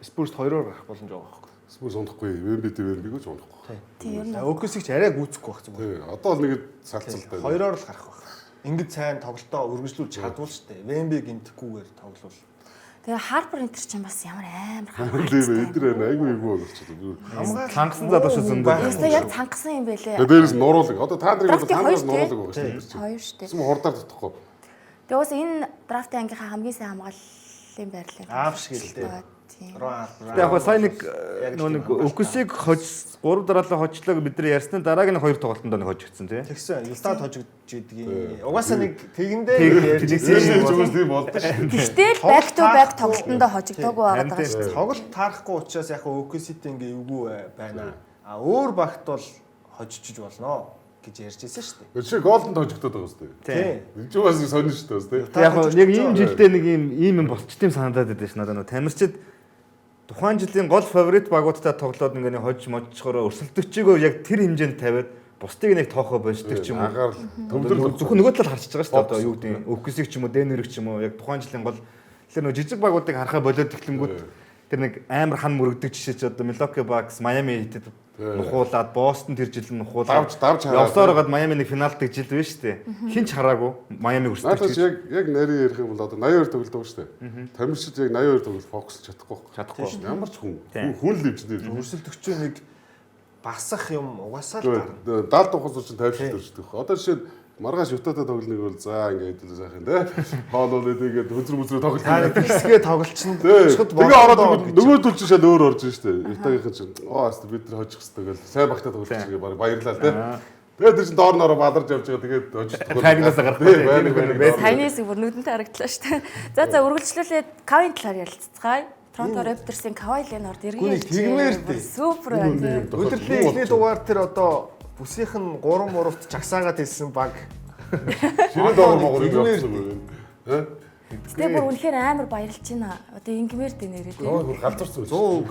Speaker 7: Спурс хоёроор гарах боломж байгаа байхгүй.
Speaker 6: Спурс унахгүй. Вемби дээр Вембиг ч унахгүй.
Speaker 4: Тийм ер нь
Speaker 7: Өгөөсийг ч арай гүйцэхгүй байх зүгээр.
Speaker 6: Тий. Одоо л нэг салцалтай.
Speaker 7: Хоёроор л гарах байх. Ингээд сайн тоглолтоо үргэлжлүүлж чадвал штэ. Вемби гимтэхгүйгээр тоглол.
Speaker 4: Тэгээ Харпер энтер чинь бас ямар амар
Speaker 6: Тийм ээ. Эдгээр байна. Айгүй эвгүй баг болчихсон.
Speaker 7: Хамгаалалт
Speaker 5: Цангасан залуучууд зөндөө.
Speaker 4: Яста яг цангасан юм байлээ.
Speaker 6: Тэгээ дээрээс нуруулаг. Одоо та нарыг бол
Speaker 4: Драфтын
Speaker 6: та нараас
Speaker 4: хоёр
Speaker 6: нуруулаг байгаа шүү дээ.
Speaker 4: Хоёр шүү дээ.
Speaker 6: Тэсэм хурдаар татахгүй.
Speaker 4: Тэгээ бас энэ драфтын ангийнхаа хамгийн сайн хамгааллын байрлал.
Speaker 7: Аав шиг л дээ.
Speaker 4: Тийм.
Speaker 5: Тэгээ яг сая нэг нөгөө нэг Өксийг хож 3 дараалал хожлоо бид нар ярьсны дараагийн нэг хоёр тоглолтонд нэг хожигдсон тий.
Speaker 7: Тэгсэн. Юстад хожигдж идэгин. Угаасаа нэг тэгэндээ
Speaker 5: Тэг-
Speaker 7: ярьж
Speaker 5: тэгсэн.
Speaker 7: ирсэн.
Speaker 6: Зүгээр тийм болдоо шүү дээ.
Speaker 4: Гэхдээ л back to back тоглолтондоо хожигдоогүй байгаа даа шүү дээ.
Speaker 7: Тоглолт таарахгүй учраас яг OKC-тэй ингээ эвгүй байна. А өөр багт бол хожиж болно гэж ярьж ирсэн шүү дээ.
Speaker 6: Тэр шиг голдон хожигдоод байгаа шүү дээ.
Speaker 7: Тийм.
Speaker 6: Энэ ч бас сонин шүү дээ бас тий.
Speaker 5: Яг яг ийм жилдээ нэг ийм ийм юм болчт юм санагдаад байдаг ш надад нөгөө тамирчид тухайн жилийн гол фаворит багуудтай тоглоод ингээ нэг хож можчхороо өрсөлдөгчийгөө яг тэр хэмжээнд тавиад бусдыг нэг тоохоо болждаг ч юм уу.
Speaker 6: Агаар төвлөрөл
Speaker 5: Зөвхөн нөгөө талд харчиж байгаа шүү дээ. Одоо юу гэдэг нь Өксийг ч юм уу, Денверийг ч юм уу яг тухайн жилийн гол тэр нөгөө жижиг багуудыг харахаа болоод эхлэнгүүт тэр нэг амар хан мөрөгдөг жишээ чи одоо Milwaukee Bucks, Miami Heat-д нухуулаад Бостон тэр жил нь нухуулаад
Speaker 6: Давж- давж хараад.
Speaker 5: явсаар байгаад Miami нэг финалдаг жил байна шүү дээ. Хин ч хараагүй Miami
Speaker 6: Надад
Speaker 5: өрсөлдөж
Speaker 6: ч яг яг нарийн ярих юм бол одоо 82 тоглолт байгаа шүү дээ. Тамирчид яг 82 тоглолт фокуслж чадахгүй байхгүй.
Speaker 5: Чадахгүй.
Speaker 6: Ямар ч хүн
Speaker 5: Тийм.
Speaker 6: хүн л юм чинь тэр.
Speaker 7: Өрсөлдөгчөө нэг басах юм угаасаа л гарна.
Speaker 6: 70 тухайн чинь 50 төрчдөг. Одоо жишээ нь маргааш Ютатай тоглоныг бол за ингээд хэдүүлээ сайхан те. Хоол уу тэгээд хөзөр мөзрөө тоглох.
Speaker 7: Та нэг хэсгээ тоглолчинд
Speaker 6: Тий.
Speaker 7: очиход
Speaker 6: Тэгээ ороод
Speaker 7: болоо гэж.
Speaker 6: нөгөө төл чинь шал өөр орж шүү дээ. Ютагийнхан чинь оо аст бид нар хожих хэрэгтэй гэл сайн багтаа тоглох чинь баг баярлаа те. Тэгээд тэр чинь доор нороо баларж явж байгаа. Тэгээд хожигдохгүй.
Speaker 5: Тайгнаас гарахгүй.
Speaker 6: Тийм, байрны
Speaker 5: Байсан.
Speaker 4: Саяны хэсэг бүр нүдэнтэй харагдлаа шүү дээ. За за үргэлжлүүлээд Кавийн талаар ярилцгаая. Торонто Raptors-ын Кавай Ленард эргэн
Speaker 7: Гүний
Speaker 4: иржээ.
Speaker 7: тэгмээр
Speaker 4: Бүр
Speaker 7: дээ.
Speaker 4: Супер байна. тий.
Speaker 7: Өдөрлөлийн эхний дугаар тэр одоо бүсийнх нь 3 муравт жагсаагаад хэлсэн баг.
Speaker 6: Ширээ доор могор юм явсан юм. Тэ?
Speaker 4: Гэтэ бүр үнэхээр амар баярлж байна. Одоо ингэмээр дээ нэрээ тий.
Speaker 6: Йоо бүр галзуурсан.
Speaker 7: 100%.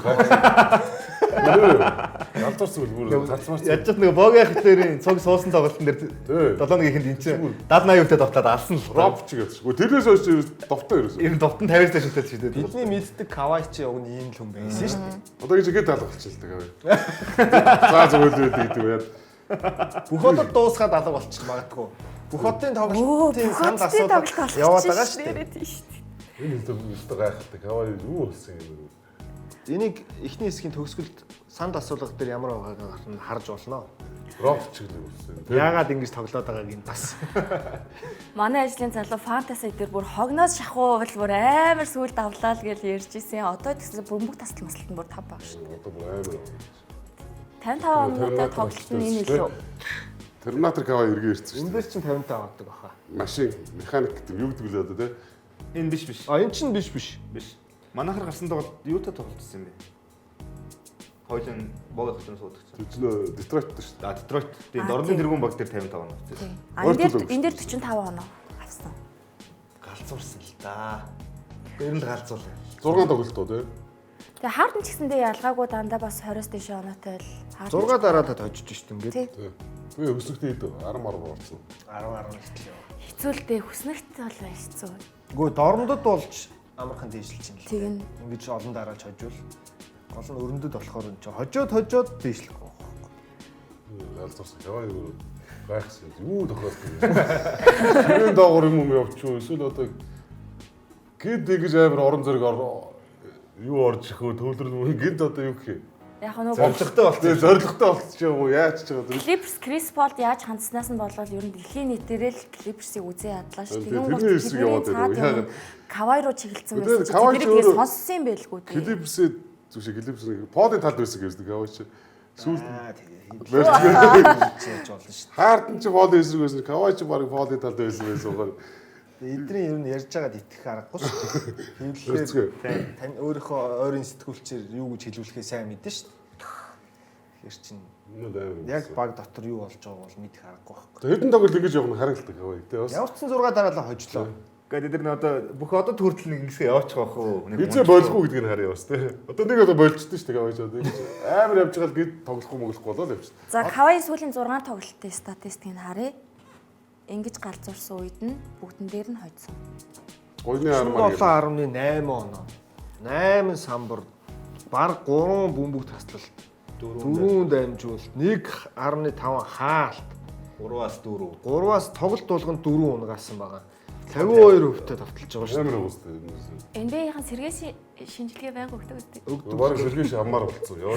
Speaker 6: Галзуурсан үл бүр цацмаар.
Speaker 5: Яаж ч нэг богийн хөтлөрийн цуг суусан тоглолтын дээр
Speaker 6: Тий.
Speaker 5: 7-1-ийн энэ чинь 70 80 өвтэй довтлаад алсан л.
Speaker 6: Роб ч гэсэн. Тэрнээс хойш довтой ерөөсөө.
Speaker 5: Ер нь довтон 59 шүтэл шидэд.
Speaker 7: Бидний мэддэг Кавай чи уг нь ийм л хүн байсан шүү дээ.
Speaker 6: Одоо гэж ихэд алга болчихлоо та. За зүгээр л байдаг гэдэг юм яа.
Speaker 7: Бүх хотод дуусгаад алга болчих магадгүй. Бүх хотын
Speaker 4: Өө,
Speaker 7: тоглолтын
Speaker 4: бүх
Speaker 7: санд
Speaker 4: хотын
Speaker 7: асуудал
Speaker 4: тоглолт болчих
Speaker 7: яваад байгаа шүү дээ.
Speaker 4: нэрээ тий шүү дээ.
Speaker 6: Энэ өстө өстө гайхалтай. Кавай юу болсон юм бэ?
Speaker 7: Энийг эхний хэсгийн төгсгөлд санд асуулга дээр ямар байгааг нь харж болно.
Speaker 6: Роб ч гэх юм болсон. Тэ?
Speaker 7: Яагаад ингэж тоглоод байгааг нь бас.
Speaker 4: Манай ажлын залуу фэнтези дээр бүр хогноос шахуу бол бүр амар сүлд авлаа л гэж ярьж исэн. Одоо тэгсэн бөмбөг тасал маслалт нь бүр 5 баг шүү.
Speaker 6: Одоо бүр амар.
Speaker 4: 55 оноотой тоглолт нь энэ илүү.
Speaker 6: Терминатор Кавай эргээ ирсэн
Speaker 7: Энэ
Speaker 6: шүү дээ.
Speaker 7: дээр чинь 55 авдаг баха.
Speaker 6: Машин, механик гэдэг юу гэдэг лээ одоо тэ?
Speaker 5: Энэ биш биш.
Speaker 7: А энэ чинь биш биш.
Speaker 5: Биш. Манайхаар гарсан тоглолт юутай тоглолтсон юм бэ? Хоёлын богийн хөтлөрийн суудаг чинь.
Speaker 6: Тэр чинь Детройт шүү дээ.
Speaker 5: А Детройт тийм
Speaker 4: А,
Speaker 5: Дорнын
Speaker 4: тийм.
Speaker 5: тэргүүн баг дээр 55 оноо авсан.
Speaker 4: Тийм. А энэ дээр
Speaker 6: Ойр төлөв
Speaker 4: энэ дээр 45 оноо авсан.
Speaker 7: Галзуурсан л да. Ер нь л галзуулаа.
Speaker 6: 6 тоглолт уу тэ?
Speaker 4: Тэгээ Харден ч гэсэндээ ялгаагүй дандаа бас 20-оос дээш оноотой л. Harden
Speaker 7: 6 дараалал хожиж шít ингээд.
Speaker 4: Тий.
Speaker 6: Тэ. Тэгээ өсөлтийн хэд 10 10 орсон.
Speaker 7: 10 11 л яа.
Speaker 4: Хэцүү л дээ хүснэгт бол хэцүү.
Speaker 7: Үгүй дорндод болж амархан дээшилж юм л.
Speaker 4: Тэгнь.
Speaker 7: Ингэж олон дараалж хожвол гол нь өрөндөд болохоор энэ чинь хожоод хожоод дээшлэхгүй байхгүй.
Speaker 6: Галзуурсан. Кавай юу гайхсан. Юу тохиолдсон юм. Ширээн доогор юм юм явчих уу? Эсвэл одоо гид ингэж амар орон зөрг юу орж ирэх үү? Төвлөрөл мөн гинт одоо юу гэх юм?
Speaker 4: Яг нөгөө
Speaker 5: Зоригтой болсон.
Speaker 6: Тэгээ зоригтой болчих юм уу? Яаж ч байгаа.
Speaker 4: Clippers Chris Paul-д яаж хандсанаас нь болоод ер нь дэлхийн нийтээрээ л Clippers-ийг үзээ ядлаа шүү.
Speaker 6: Тийм,
Speaker 4: Тэгэн гут
Speaker 6: тэрний хэсэг яваад
Speaker 4: тэдний
Speaker 6: байдаг.
Speaker 4: цаад юм
Speaker 6: Яагаад?
Speaker 4: Кавай руу чиглэлсэн
Speaker 6: Тэгээд
Speaker 4: байсан чинь
Speaker 6: Кавай
Speaker 4: тэднийг
Speaker 6: ч
Speaker 4: тэгээ
Speaker 6: өөрөө
Speaker 4: сонссон юм байлгүй дээ.
Speaker 6: Клипсээ зүшээ Клипс Полын талд байсан гэсэн Кавай чи. Сүүлд
Speaker 7: Аа тэгээ.
Speaker 6: барьж
Speaker 7: Яаж болно шүү.
Speaker 6: Харден чи Полын эсрэг байсан. Кавай чи баг Полын талд байсан байсан байгаа.
Speaker 7: дээ. Эдний ер нь ярьж байгаад итгэх аргагүй шүү дээ.
Speaker 6: Хэрцгээ.
Speaker 7: Хэвлэлээр тань өөрийнхөө ойрын сэтгүүлчээр юу гэж хэлүүлэхээ сайн мэднэ шүү дээ. Тэгэхээр чин яг баг дотор юу болж байгааг бол мэдэх аргагүй байхгүй.
Speaker 6: Хэдэн тоглолт ингэж явах нь харагддаг Кавай. Тэ бас.
Speaker 7: Ямар ч сан 6 дараалал хожлоо.
Speaker 5: Гэхдээ тэд нар одоо бүх одоо хүртэл нэг ингэсгээ яваачих واخ уу. Нэг
Speaker 6: Хизээ болгүй гэдгийг нь харъя бас тэ. Одоо нэг одоо болчтой шүү дээ Кавай чи одоо ингэж амар явж байгаа л гид тоглохгүй моглохгүй болоо л явчихсан.
Speaker 4: За Кавай сүүлийн 6 тоглолтын статистикийг харъя. Ингэж галзуурсан үед нь бүгдэн дээр нь хожсон.
Speaker 6: Гойны армаар.
Speaker 7: 7.8 оноо. 8 самбар баг 3 бөмбөг таслалт. 4 дамжуулалт, 1.5 хаалт,
Speaker 5: 3-аас 4.
Speaker 7: 3-аас тоглолт болгонд 4 унагаасан байгаа. 52% төвтөлж байгаа шүү
Speaker 6: Амар уустай.
Speaker 4: NBA-ийн сэргээсийн шинжилгээ байнга өгдөг үстэй.
Speaker 7: дээ.
Speaker 6: Бараг сэргээш аммаар болцсон. Йоо.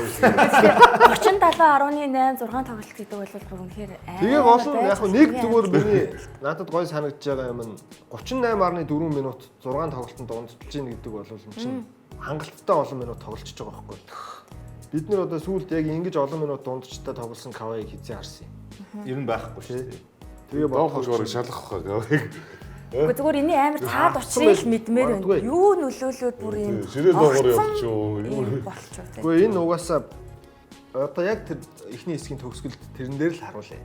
Speaker 4: 37.8 6 тоглолт гэдэг бол бүр үнэхээр амар.
Speaker 7: Тэгээ гол нь
Speaker 4: байж
Speaker 7: яг нэг
Speaker 4: хамгийн
Speaker 7: зүгээр миний надад гой санагдж байгаа юм нь 38.4 минут 6 тоглолтод дундталж гин гэдэг бол эн чинь хангалттай олон минут тоглолцож байгаа байхгүй. Бид нэр одоо сүүлд яг ингэж олон минут дундчтай тоглосон Кавайг хизээ харсан юм.
Speaker 5: Ер нь байхгүй шүү дээ.
Speaker 7: Тэгээ
Speaker 6: Доохож
Speaker 7: бодохоор
Speaker 6: бараг шалах хаа Кавайг.
Speaker 4: Гэхдээ зүгээр энэний амар цаад учрыг л мэдмээр байна.
Speaker 7: Магадгүй.
Speaker 4: Юу нөлөөлөөд бүр юм
Speaker 6: Ширээ доогоор
Speaker 4: огцом
Speaker 6: явчих уу? Юу?
Speaker 4: юм болчих уу те.
Speaker 7: Үгүй энэ угаасаа одоо яг тэр эхний хэсгийн төгсгөлд тэрэн дээр л харуулъя.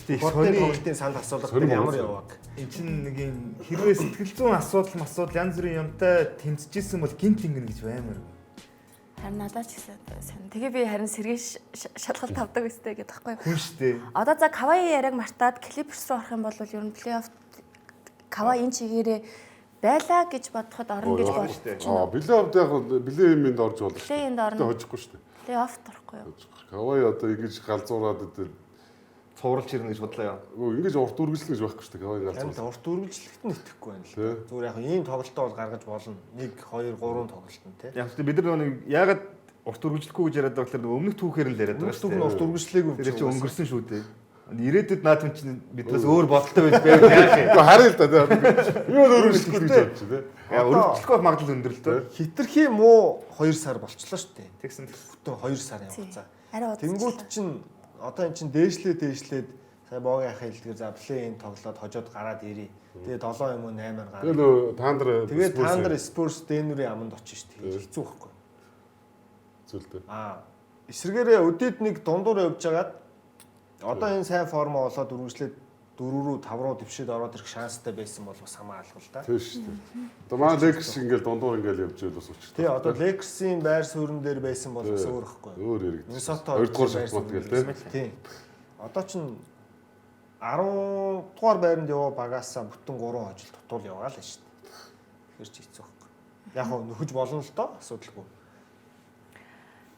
Speaker 5: Тэг
Speaker 7: Хотын тоглолтын санд асуулга
Speaker 6: Сонин
Speaker 7: дээр ямар
Speaker 6: болсон.
Speaker 7: явааг.
Speaker 5: Эн чинь нэг юм хэрвээ сэтгэл зүйн асуудал масуудал янз бүрийн юмтай тэмцэжсэн бол гинт ингэнэ гэж баймаар.
Speaker 4: Харин надад ч гэсэн сонь. Тэгээ би харин сэргээш шалгалт авдаг өстэй гэдэг байхгүй юу?
Speaker 5: Хүн штэ.
Speaker 4: Одоо за Кавай яриаг мартаад Clippers руу орох юм бол ер нь плей-офф Кавай энэ чигээрээ байлаа гэж бодоход орно гэж
Speaker 6: Орно
Speaker 4: бодож
Speaker 5: штэ.
Speaker 4: байна.
Speaker 6: Аа, билээ авд яг билээ юмд орж болно.
Speaker 4: Плей-инд орно.
Speaker 6: Тэ хожихгүй шүү дээ.
Speaker 4: Плей-оффт орохгүй юу?
Speaker 6: Кавай одоо ингэж галзуураад идэв.
Speaker 5: Цувралж ирнэ гэж бодлоо яа.
Speaker 6: Үгүй ингэж урт үргэлжлэн гэж байхгүй шүү дээ. Кавай
Speaker 7: Харин
Speaker 6: галзуурсан.
Speaker 7: урт үргэлжлэхэд нь итгэхгүй байна л.
Speaker 6: Тий.
Speaker 7: Зүгээр яг ийм тоглолтоо бол гаргаж болно. 1 2 3 тоглолт нь тий.
Speaker 5: Яг ч бид нар нэг яагаад урт үргэлжлэхгүй гэж яриад байгаа болохоор нөгөө өмнөх түүхээр нь л яриад байгаа
Speaker 7: Өмнөх түүх нь урт үргэлжлээгүй юм
Speaker 5: Тэр чинь
Speaker 7: угаасаа.
Speaker 5: өнгөрсөн шүү дээ. Ирээдүйд наад хүн чинь биднээс өөр бодолтой байж байвал яах юм?
Speaker 6: Үгүй харъя л да тий. Би бол үргэлжлэхгүй гэж бодож тий.
Speaker 5: Яа, өргөжлөхгүй магадлал өндөр л дөө.
Speaker 7: Хитрхи муу 2 сар болчлоо шүү дээ.
Speaker 5: Тэгсэн
Speaker 7: Бүтэн 2 сарын хугацаа.
Speaker 4: Арай удаж.
Speaker 7: Тэнгүүт чинь одоо эн чинь дээшлээ дээшлээд Сая Богийн ахын хэлдгээр за плей-ин тоглоод хожоод гараад ирээ. Тэгээ 7 юм уу 8-аар гараад.
Speaker 6: Тэгээ нөө Тандер
Speaker 7: Тэгээ Тандер Спурс Денверийн аманд очиж шүү дээ. Хэцүү байхгүй.
Speaker 6: Зүйлтэй.
Speaker 7: Аа эсрэгээрээ өдөөд нэг дундуур явж хагаад одоо энэ сайн формо болоод үргэлжлээд 4 рүү 5 руу дэвшээд ороод ирэх шанстай байсан бол бас хамаа алга л да.
Speaker 6: Тийм шүү дээ. Одоо манай Lakers ингээл дундуур ингээл явж ивэл бас учиртай.
Speaker 7: Тий одоо Lakers-ийн байр суурин дээр байсан бол бас өөр ихгүй.
Speaker 6: Өөр яригдчих.
Speaker 7: Миннесота
Speaker 6: Хоёрдугаар шатмат гээл тий.
Speaker 7: Тий. Одоо чин 10 дугаар байранд яваа багаасаа бүтэн 3 хожил дутуул яваа л шүү дээ. Тэгэхээр чи хэцүү байхгүй. Яг хөө нөхөж болно л доо асуудалгүй.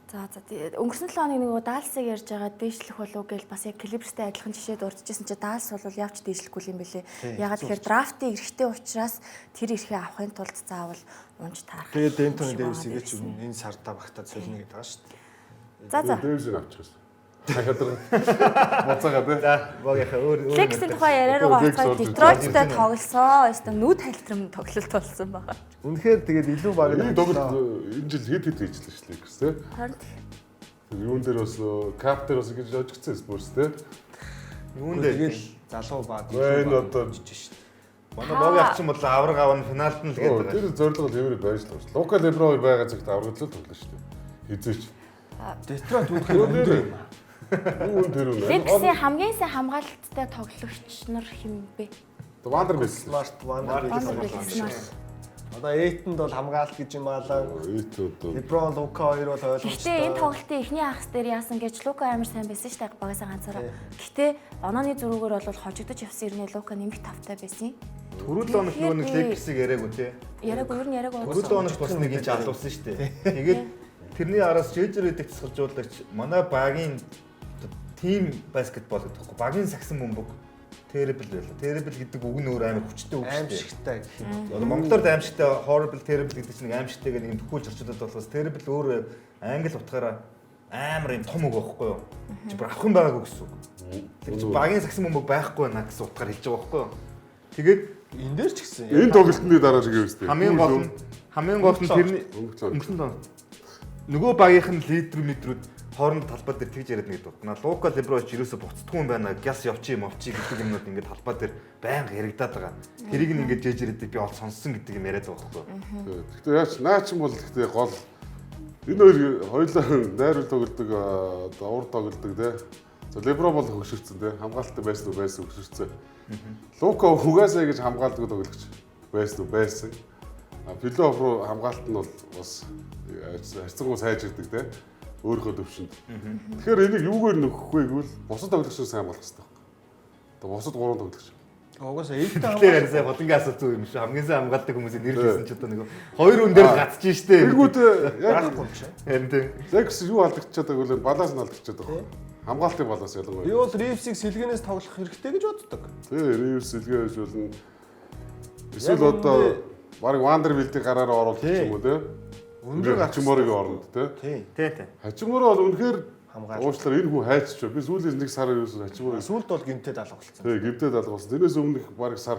Speaker 4: За за тий. Өнгөрсөн 7 хоног нөгөө Далсыг ярьж байгаа дээшлэх болов гэл бас яг Клиперстэй адилхан жишээ дурдчихсан чи Далс бол явж дээшлэхгүй юм бэлээ. Ягаад тэгэхээр драфтын эрхтэй учраас тэр эрхээ авахын тулд заавал унж таарах.
Speaker 7: Тэгээд Энтони Дэвисийг ч энэ сарда багтаад солино гэдэг байгаа шүү дээ.
Speaker 4: За за.
Speaker 6: Дэвисийг авчихсан. Хаяадраа. Буцаага тий.
Speaker 5: За богийнхаа өөр өөр.
Speaker 4: Lakers-ийн тухай яриа руугаа
Speaker 6: Lakers
Speaker 4: орцгоо
Speaker 6: орж ирж
Speaker 4: Детройдтай тоглосон. Өстө нүд хальтрам тоглолт болсон байгаа.
Speaker 7: Үнэхээр тэгээд илүү баг
Speaker 6: Энэ тоглолт энэ жил хэд хэд хийжлээ шүү Lakers тий.
Speaker 4: Харин
Speaker 6: Тэр юун дээр бас кап дээр бас ингэж ожигдсан Spurs тий.
Speaker 5: Юун дээр
Speaker 7: Тэгэл залуу баг
Speaker 6: Энэ одоо
Speaker 7: жиж шүү дээ.
Speaker 5: Манай богийн ах чинь бол авраг авна финалд нь л гэдэг.
Speaker 6: Тэр зорилго бол хэвээр байж л байна. Лука Леброн хоёр байгаа цагт авраглал тоглоно шүү дээ. Хизээч.
Speaker 7: Детройт үнэхээр өндөр юм аа.
Speaker 6: Юу тэр үнэ.
Speaker 4: Lakers-ийн хамгийн сайн хамгаалттай тоглогч нар хэн бэ?
Speaker 6: Вандер Бис.
Speaker 7: Смарт Вандербилт
Speaker 4: Smart.
Speaker 7: Одоо Эйтонд бол хамгаалт гэж юм аалаа.
Speaker 6: Эйт одоо
Speaker 7: Леброн, Лука хоёр бол ойлгомжтой.
Speaker 4: Гэхдээ энэ тоглолтын эхний хагас дээр яасан гэж Лука амар сайн байсан шүү дээ багасаа ганцаараа. Гэхдээ онооны зөрүүгээр бол хожигдож явсан ирнэ Лука нэмэх тавтай байсан.
Speaker 5: Түрүү 7 хоног нөгөө нэг Lakers-ыг яриаггүй те.
Speaker 4: Яриаг өөр нь яриаг
Speaker 5: Түрүү 7 хоногт бас нэг энэ алуулсан шүү дээ. Тэгээд тэрний араас JJ Redick тасгалжуулагч манай багийн тим баскетбол гэдэг байхгүй. Багийн сагсан бөмбөг terrible байлаа. Terrible гэдэг үг нь өөр амар хүчтэй үг шүү дээ.
Speaker 7: Аимшигтай гэх юм.
Speaker 5: Одоо монголоор аимшигтай horrible terrible гэдэг чинь нэг аимшигтэйгээ нэг юм төхөөлж орчуулдаг болохоос terrible өөр англи утгаараа амар юм том үг байхгүй юу? Чи бүр авах юм байгаагүй гэсэн үг. Тэр чи багийн сагсан бөмбөг байхгүй байна гэсэн утгаар хэлж байгаа байхгүй юу? Тэгээд
Speaker 7: Энэ дээр ч гэсэн.
Speaker 6: энэ тоглолтны дараа шиг юм шүү дээ.
Speaker 5: хамгийн гол нь тэрний
Speaker 6: өнгөрсөн
Speaker 5: өнгөрсөн нөгөө багийнх нь лидер мэдрүүд хооронд талбай дээр тэгж яриад нэг гэдэг. Наа Лука Лебрович ерөөсө буцдаггүй юм байна. Гяс явчих юм овчих гэдэг юмнууд ингээд талбай дээр байнга яригадаад байгаа. Тэрийг нь ингээд жээж ирээд би ол сонссон гэдэг юм яриад байгаа байхгүй.
Speaker 6: Гэхдээ яач наа чинь бол гэхдээ гол энэ хоёр хоёулаа найруул тоглодог одоо урд тоглодог тий. За Леброн бол хөгшөрцөн тий. Хамгаалттай байсан уу байсан хөгшөрцөн. Лука угаасаа гэж хамгаалдаг тоглогч байсан уу байсан. А плей-офф руу хамгаалт нь бол бас харьцангуй сайжирдаг тий. Өөрийнхөө төвшөнд. Тэгэхээр энийг юугаар нөхөх вэ гэвэл бусад тоглогчдоос сайн хамгаалах хэрэгтэй байхгүй. Одоо бусад гурван тоглогч.
Speaker 7: Угаасаа Эйтон
Speaker 5: Тэгэхээр ярьсан болонгийн асуулт зүг юм шүү. Хамгийн сайн хамгаалдаг хүмүүсийн нэр хэлсэн ч одоо нэг хоёр хүн дээр гацж штэ.
Speaker 6: Тэргүүд яг
Speaker 7: байхгүй юм шиг.
Speaker 5: Харин тийм.
Speaker 6: Lakers юу алдагчаад байгааг вэ? Баланс нь алдагчаад байгаа. Хамгаалтын баланс ялангуяа.
Speaker 7: Би бол Ривсийг сэлгэнээс тоглох хэрэгтэй гэж боддог.
Speaker 6: Тий, Ривс сэлгээ байж болно. Эсвэл одоо баг Вандербилтийг гараараа оруулах
Speaker 7: Тий.
Speaker 6: юм уу те?
Speaker 7: Өндөр гарах
Speaker 6: Хачиморыг оронд те.
Speaker 7: Тий.
Speaker 5: Тий, тий.
Speaker 6: Хачиморо бол үнэхээр
Speaker 7: Хамгаалт.
Speaker 6: уучлаарай энэ хүн хайчч ба. Би сүүлийн нэг сар ерөөсөө Хачиморо
Speaker 7: Сүүлд бол гимтэд алга болсон.
Speaker 6: тий гимтэд алга болсон. Тэрнээс өмнөх баг сар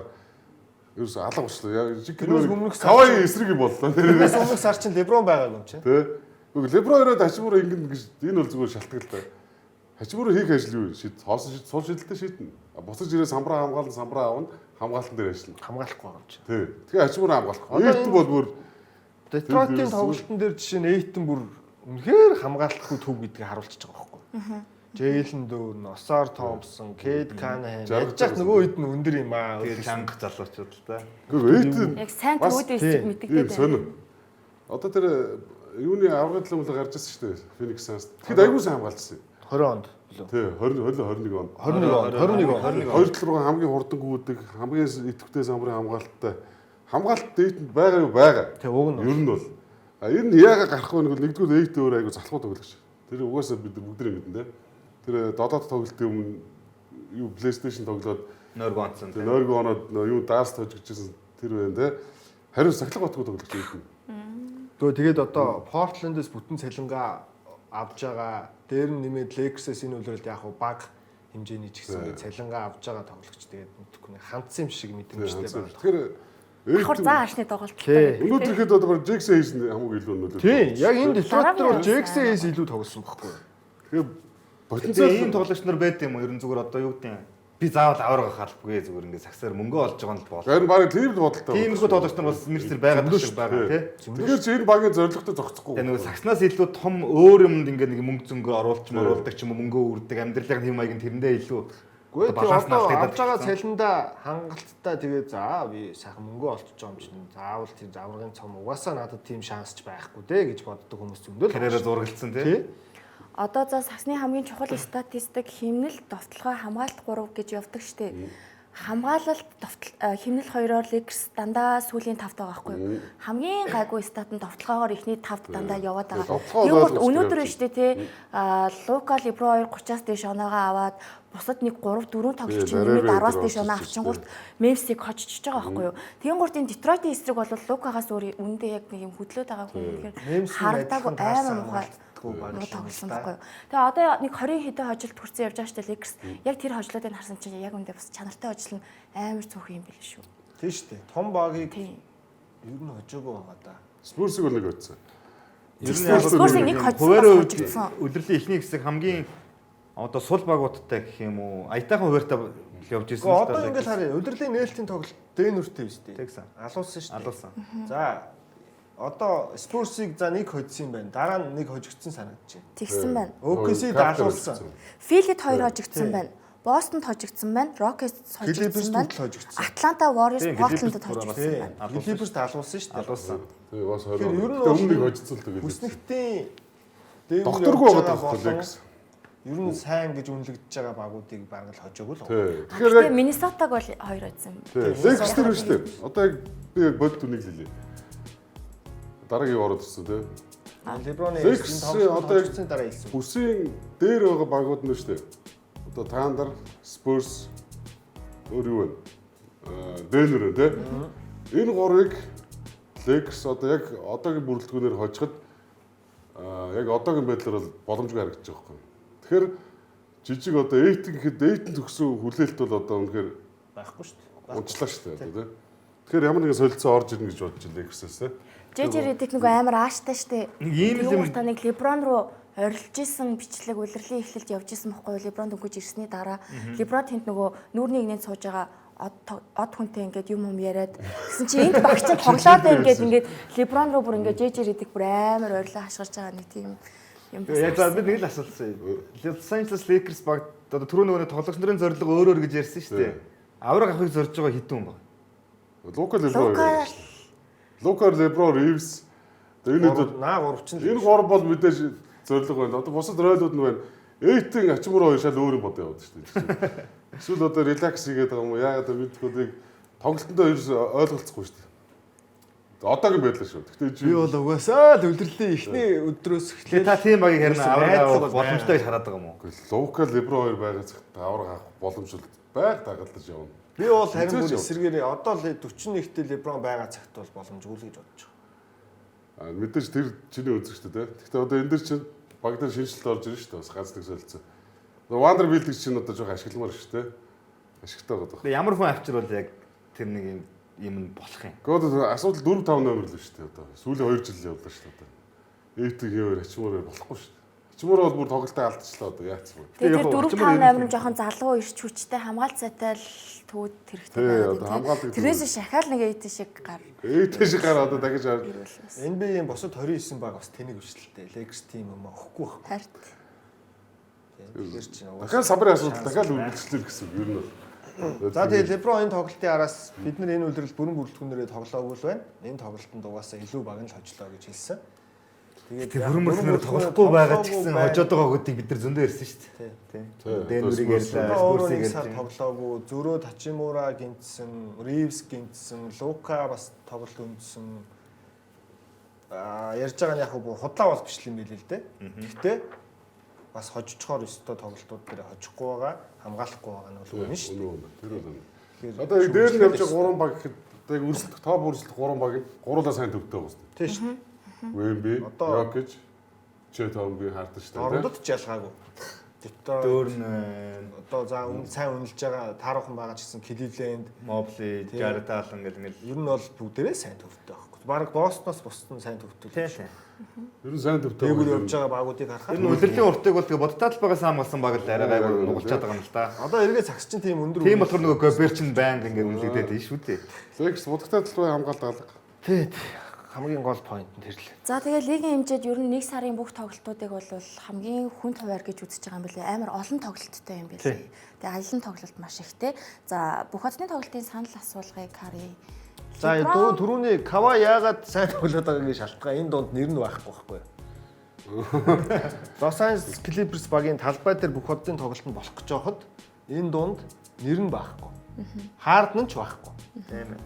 Speaker 6: ерөөсөө алга болчлоо. Яг жиг
Speaker 7: Тэрнээс өмнөх сар
Speaker 6: Кавай эсрэг юм боллоо.
Speaker 7: Тэрнээс өмнөх сар чинь Леброн байгаагүй юм чинь.
Speaker 6: Тэ. Үгүй Леброн ирээд Хачиморо ингэнэ гэж энэ бол зүгээр шалтгаал та. Хачиморо хийх ажил юу? Шид хоосон шид сул шидэлтэй шиднэ. А буцаж ирээ самбраа хамгаална, самбраа авна, хамгаалтан дээр ажиллана.
Speaker 7: Хамгаалахгүй байгаа юм чинь.
Speaker 6: Тий. Тэгэхээр Хачиморо хамгаалахгүй.
Speaker 7: Одоо
Speaker 6: Эрт
Speaker 7: энэ-
Speaker 6: бол бүр
Speaker 7: Детройтын
Speaker 6: Тэр-
Speaker 7: тоглолтын дээр жишээ нь Эйтон бүр үнэхээр хамгаалахгүй төв гэдгийг харуулчихж байгаа байхгүй. Джейлен Дөрн, Осар Томпсон, Кейд Канахан
Speaker 6: Жаргаж
Speaker 7: яаж яах нөгөө хэд нь өндөр юм аа.
Speaker 5: Тэгээд чанга залуучууд л та.
Speaker 6: Үгүй Эйтэн
Speaker 4: Яг сайн
Speaker 6: Бас
Speaker 4: төвд
Speaker 7: тий.
Speaker 4: эсрэг
Speaker 6: ийм
Speaker 4: мэддэгдээд байна.
Speaker 6: сонир. Одоо тэр юуны аврагын төлөв гарч ирсэн шүү дээ. Phoenix Suns. Тэгэхэд айгүй сайн хамгаалсан.
Speaker 7: 20 онд билүү?
Speaker 6: Тий, 20 20 21 он.
Speaker 7: 21 он, 21 он.
Speaker 6: Хоёр тал руу хамгийн хурдан гүйдэг, хамгийн идэвхтэй самбарын хамгаалттай. Хамгаалт Эйтэнд байгаа юу байгаа.
Speaker 7: Тий, уг нь.
Speaker 6: Ер нь бол. А энэ яагаад гарах вэ гэвэл нэгдүгээр Эйт өөр айгүй залхуу тоглогч. Тэр угаасаа бид бүгд мэднэ те. Тэр долоод тоглолтын өмнө юу PlayStation тоглоод
Speaker 5: Нойргоо онцсон.
Speaker 6: тэр нойргоо оноод нөө юу даас тожигчсэн тэр байна те. Харин сахилга батгүй тоглогч Эйт нь.
Speaker 7: Тэгвэл тэгээд одоо Портлендээс бүтэн цалингаа авж байгаа. Дээр нь нэмээд Lakers-ээс энэ үлрэлт яг хуу баг хэмжээний ч гэсэн ингээд цалингаа авж байгаа тоглогч тэгээд мэдхгүй нэг хандсан юм шиг мэдрэмжтэй байна.
Speaker 6: Тэгэхээр
Speaker 4: Давхар
Speaker 6: Эйтэн
Speaker 4: заа ашны тоглолттой.
Speaker 7: Тий.
Speaker 6: өнөөдөр ихэд одоо баг Джексон Хейс хамаагүй илүү нөлөө.
Speaker 7: Тий, яг энэ Детройт дээр бол
Speaker 4: Дараа нь
Speaker 7: Джексон Хейс илүү тоглосон байхгүй юу?
Speaker 6: Тэгэхээр
Speaker 5: Потенциал
Speaker 6: потенциал
Speaker 5: ийм тоглогч нар байд юм уу? Ер нь зүгээр одоо юу гэдэг юм. Би заавал аварга халбгүй зүгээр ингээд сагсаар мөнгө олж байгаа нь л бол.
Speaker 6: Харин баг тийм л бодолтой.
Speaker 5: Тиймэрхүү тоглогч нар бас нэр сэр байгаа шиг байгаа тий.
Speaker 6: Тэгэхээр чи энэ багийн зорилготой зогсохгүй.
Speaker 5: Тэгээ нөгөө сагснаас илүү том өөр юмд ингээд нэг мөнгө зөнгө оруулж моруулдаг ч юм уу мөнгө үрдэг амьдралын хэм маяг нь тэрэндээ илүү
Speaker 7: Гүй тий
Speaker 5: баланс нь
Speaker 7: одоо
Speaker 5: алдагдаад
Speaker 7: авч байгаа цалиндаа хангалттай тэгээ за би сайхан мөнгө олчж байгаа юм чинь заавал тийм заврагын цом угаасаа надад тийм шанс ч байхгүй дээ гэж боддог хүмүүс зөндөл.
Speaker 5: карьераа зураглалцсан тий.
Speaker 7: Тий.
Speaker 4: Одоо за саксны хамгийн чухал статистик химнэл, довтлогоо, хамгаалалт 3 гэж явдаг штеп. Хамгаалалт, химнэл хоёроор Lakers дандаа сүүлийн тавт байгаа байхгүй юу? Хамгийн гайгүй стат нь довтлогоогоор эхний тавт дандаа яваад байгаа.
Speaker 6: Довтлогоо
Speaker 4: Тэгвэл
Speaker 6: ойлгож
Speaker 4: өнөөдөр
Speaker 6: явж
Speaker 4: штэ тий Лука Леброн 2 30-аас дээш оноогоо аваад бусад нэг 3 4 тоглогч
Speaker 6: Тий,
Speaker 4: нэмээд
Speaker 6: Дараби
Speaker 4: 10-аас дээш
Speaker 6: өдр
Speaker 4: оноо
Speaker 6: орж
Speaker 4: авчингуурт Мемфисийг хожиж байгаа байхгүй юу? Тэгэнгүүт энэ Детройтын эсрэг бол Лукагаас өөр үндэ яг нэг юм хөдлөөд байгаа хүн үнэхээр
Speaker 7: Мемфис
Speaker 4: харагдаагүй амар муухай
Speaker 7: хамгаалтдаггүй баг
Speaker 4: муу
Speaker 7: л юм
Speaker 4: тоглосон
Speaker 7: л да.
Speaker 4: байхгүй юу. Тэгээ одоо нэг 20 хэдэн хожилт хүрсэн явж байгаа шүү дээ Lakers. Яг тэр хожлуудыг харсан чинь яг үндэ бас чанартай хожил нь амар цөөхөн юм билээ шүү.
Speaker 7: Тийм шүү дээ. Том багийг
Speaker 4: Тийм.
Speaker 7: ер нь хожоогүй байгаа да.
Speaker 6: Спурсыг бол нэг өтсөн.
Speaker 5: Ер нь яг
Speaker 4: Спурсыг нэг хоцсон
Speaker 5: хуваарь
Speaker 4: бас хожигдсон.
Speaker 5: Үлрэлийн эхний хэсэг хамгийн одоо сул багуудтай гэх юм уу аятайхан хуваарьтай явж ирсэн
Speaker 7: Гэхдээ одоо ингээл харъя. Удирлын нээлтийн тоглолт Денвертэй биз дээ.
Speaker 5: Тэгсэн.
Speaker 7: Алуулсан шүү дээ.
Speaker 5: Алуулсан.
Speaker 7: За одоо Спурсыг за нэг хоцсон юм байна. Дараа нь нэг хожигдсон санагдаж байна.
Speaker 4: Тэгсэн байна.
Speaker 7: OKC-д алуулсан.
Speaker 4: Филид хоёр хожигдсон байна. Бостонд хожигдсон байна. Rockets
Speaker 7: Clippers
Speaker 4: хожигдсон байна.
Speaker 7: хүртэл хожигдсон.
Speaker 4: Атланта Warriors
Speaker 5: Тийм,
Speaker 4: Portland-д
Speaker 5: Clippers бүр
Speaker 4: хожигдсон
Speaker 7: Тий.
Speaker 4: байна.
Speaker 5: Алуулсан.
Speaker 7: Clippers-д алуулсан шүү дээ.
Speaker 5: Алуулсан.
Speaker 6: Тий, бас 20.
Speaker 7: Тэгэхээр ер нь
Speaker 6: Гэтэ өмнө нэг хожицсан л тэгээд.
Speaker 7: Хүснэгтийн дээгүүр
Speaker 6: Докторгүй
Speaker 7: явж
Speaker 6: байгаа
Speaker 7: байгаа
Speaker 6: байхгүй
Speaker 7: болон
Speaker 6: Lakers.
Speaker 7: Ер нь сайн гэж үнэлэгдэж байгаа багуудыг бараг л хожоогүй л.
Speaker 6: Тий. Тэгэхээр
Speaker 4: Гэтэ
Speaker 6: яг
Speaker 4: Миннесотаг бол хоёр хоцсон.
Speaker 6: тий, Lakers тэр шүү дээ. Одоо яг би яг бодит үнийг л хэлье. Дараагийн ороод ирсэн тий.
Speaker 7: Леброны
Speaker 6: Lakers
Speaker 7: энэ
Speaker 6: одоо яг
Speaker 7: тоглолтын дараа хэлсэн.
Speaker 6: Бүсийн дээр байгаа багууд нь шүү дээ. Одоо Thunder, Spurs өөр юу вэ? Denver тий. Энэ гурвыг Lakers одоо яг одоогийн бүрэлдэхүүнээр хожиход яг одоогийн байдлаар бол боломжгүй харагдаж байгаа байхгүй. Тэгэхээр жижиг одоо Эйтон гэхэд Эйтон төгсөн хүлээлт бол одоо үнэхээр
Speaker 7: Байхгүй шүү дээ.
Speaker 6: унчлаа шүү дээ одоо тий. Тэгэхээр ямар нэгэн солилцоо орж ирнэ гэж бодож байна Lakers-ээс тий.
Speaker 4: JJ Redick нэг амар ааштай штэ.
Speaker 5: Нэг ийм л юм-
Speaker 4: Та нэг Леброн руу орилж исэн бичлэг улирлын эхлэлд явж исэн бохгүй юу? Леброн дөнгөж ирсний дараа Леброн тэнд нөгөө нүүрний игнэнд сууж байгаа од хүнтэй ингээд юм юм яриад гэсэн чи энд багч нь тоглоод байна ингээд ингээд Леброн руу бүр ингээд JJ Redick бүр амар орилоо хашгирч байгаа нэг тийм юм бас.
Speaker 5: Яг за би нэг л асуулсан. Los Angeles Lakers баг одоо түрүү нөгөө нэг тоглогч нарын зорилго өөр өөр гэж ярьсан шүү дээ. Авраг авахыг зорж байгаа хэдэн хүн баг?
Speaker 6: Лука Леброн.
Speaker 4: Лука
Speaker 6: Лука Леброн Ривз. Тэгээ энэ хэд
Speaker 7: Наа гурвчин
Speaker 6: энэ гурав бол мэдээж зорилго байна. Одоо бусад ройлууд нь байна. Эйтэн Ачимур хоёр шал өөр юм бодоо яваад шүү дээ. Эсвэл одоо релакс хийгээд байгаа юм уу? Яагаад вэ мэдэхгүй нэг тоглолтондоо ерөөс ойлголцохгүй шүү дээ. Одоогийн байдлаар шүү. Гэхдээ
Speaker 7: Би бол угаасаа л үлрэлийн эхний өдрөөс
Speaker 5: Тэгээ
Speaker 7: эхлээл
Speaker 5: та тийм багийг харин
Speaker 7: Ерөөсөө
Speaker 5: авраг
Speaker 7: найдлага
Speaker 5: авах
Speaker 7: бол
Speaker 5: боломжтой гэж хараад байгаа юм уу?
Speaker 6: Лука Леброн хоёр байгаа цагт авраг авах боломж бол байг дагалдаж явна.
Speaker 7: Би бол харин
Speaker 6: Хэзээ ч
Speaker 7: бүр
Speaker 6: явна.
Speaker 7: эсрэгээрээ одоо л 41-т Леброн байгаа цагт бол боломжгүй л гэж бодож байгаа.
Speaker 6: А мэдээж тэр чиний үзэг шүү дээ. Гэхдээ одоо энэ дэр чинь баг дээр шинжилэлт орж ирнэ шүү дээ. Бас ганц нэг солилцоо. Вандербилт гэж чинь одоо жоохон ашигламар шүү дээ. Ашигтай байгаа даа.
Speaker 5: Тэгээ ямар хүн авчирвал яг тэр нэг юм юм нь болох юм.
Speaker 6: Гэхдээ одоо асуудал 4 5 номер л шүү дээ одоо. Сүүлийн 2 жил явлаа шүү дээ одоо. Эйтэг хэвээр ачмаар болохгүй шүү дээ. Ачмаар бол бүр тоглолтоо алдчихлаа одоо яатсан бэ?
Speaker 4: Тэгээ
Speaker 5: Яг
Speaker 4: тэр
Speaker 5: хөө,
Speaker 4: 4
Speaker 5: Ачимур
Speaker 4: 5
Speaker 5: ер нь
Speaker 4: 8 нь жоохон залуу ирч хүчтэй хамгаалт сайтай л түүд хэрэгтэй
Speaker 6: Тий,
Speaker 4: байгаад
Speaker 6: одоо
Speaker 4: байна,
Speaker 6: хамгаалдаг
Speaker 4: тий. Тэрнээс шахаал нэг эйт шиг гар
Speaker 6: Эйтэг шиг гар одоо дахиж авч
Speaker 4: ирвэл бас
Speaker 7: NBA-ийн бусад 29 баг бас тэнэг биш л дээ. Lakers team юм авахгүй байхгүй.
Speaker 4: харт.
Speaker 7: Тэгэхээр чинь угаасаа
Speaker 6: дахиад сабрын асуудал дахиад үргэлжлэл гэсэн үг ер нь бол.
Speaker 7: За тэгээ Леброн энэ тоглолтын араас бид нар энэ үлрэл бүрэн бүрэлдэхүүнээрээ тоглоогүй л байна. Энэ тоглолтод угаасаа илүү баг нь л хожлоо гэж хэлсэн. Тэгээд
Speaker 5: Тэг бүрэн бүрэлдэхүүнээр тоглохгүй байгаа ч гэсэн хожоод байгаа гэдгийг бид нар зөндөө ярьсан шүү дээ.
Speaker 7: Тий.
Speaker 5: Тий. Денверийг ярьлаа,
Speaker 7: өөрөө
Speaker 5: Спурсыг
Speaker 7: нэг сар
Speaker 5: ярьлаа.
Speaker 7: тоглоогүй, зөрөө Тачимура гинтсэн, Ривз гинтсэн, Лука бас тоглолт үндсэн. Аа ярьж байгаа нь яг хөө худлаа бол биш л юм билээ л дээ. Гэхдээ бас хожичхоор өстө тоглолтууд дээр хожихгүй байгаа, хамгаалахгүй байгаа нь бол үнэн шүү дээ.
Speaker 6: Үнэн үнэн. Тэр бол үнэн.
Speaker 7: Тэгэхээр
Speaker 6: Одоо яг дээр нь явж байгаа гурван баг гэхэд одоо яг өрсөлдөх топ өрсөлдөх гурван баг нь гуруулаа сайн төвтэй байгаа шүү дээ.
Speaker 7: Тийм шүү дээ.
Speaker 6: Wemby,
Speaker 7: Одоо-
Speaker 6: Jokic, Chet Holmgren, Hartenstein.
Speaker 7: Орондод ч ялгаагүй. Detroit
Speaker 5: Дөөрн
Speaker 7: одоо за сайн үнэлж байгаа тааруухан байгаа ч гэсэн Cleveland
Speaker 5: Mobley, Jared Allen гэл ингээл
Speaker 7: ер нь бол бүгдээрээ сайн төвтэй байхгүй. Бараг Бостоноос бусдын сайн төвтөл.
Speaker 5: Тийм.
Speaker 6: Ер нь сайн төвтэй.
Speaker 7: Дээгүүр явж байгаа багуудыг харахад
Speaker 5: Тэр нь улирлын уртыг бол тэгээ бодтой талбайгаас хамгаалсан баг л арай гайгүй нугалчаад байгаа юм л та.
Speaker 7: Одоо эргээ цагс чинь тийм өндөр.
Speaker 5: Тийм болохоор нөгөө Гобер чинь байнга ингээд үнэлэгдээд байна шүү дээ.
Speaker 6: Lakers будагтай талбай хамгаалт алга.
Speaker 7: Тий. Хамгийн гол point нь тэр л.
Speaker 4: За тэгээ лигийн хэмжээд ер нь 1 сарын бүх тоглолтуудыг бол хамгийн хүнд хуваар гэж үзэж байгаа юм билээ. Амар олон тоглолттой юм билээ. Тэгээ аялан тоглолт маш ихтэй. За бүх хотны тоглолтын санал асуулгыг харъя.
Speaker 7: За түрүүний Кава яагаад сайн тоглоод байгаагийн шалтгаан энэ дунд нэр нь байхгүй байхгүй юу? Los Angeles Clippers багийн талбай дээр бүх хотын тоглолт нь болох гэж байхад энэ дунд нэр нь байхгүй. Харден ч байхгүй.
Speaker 5: Тийм ээ.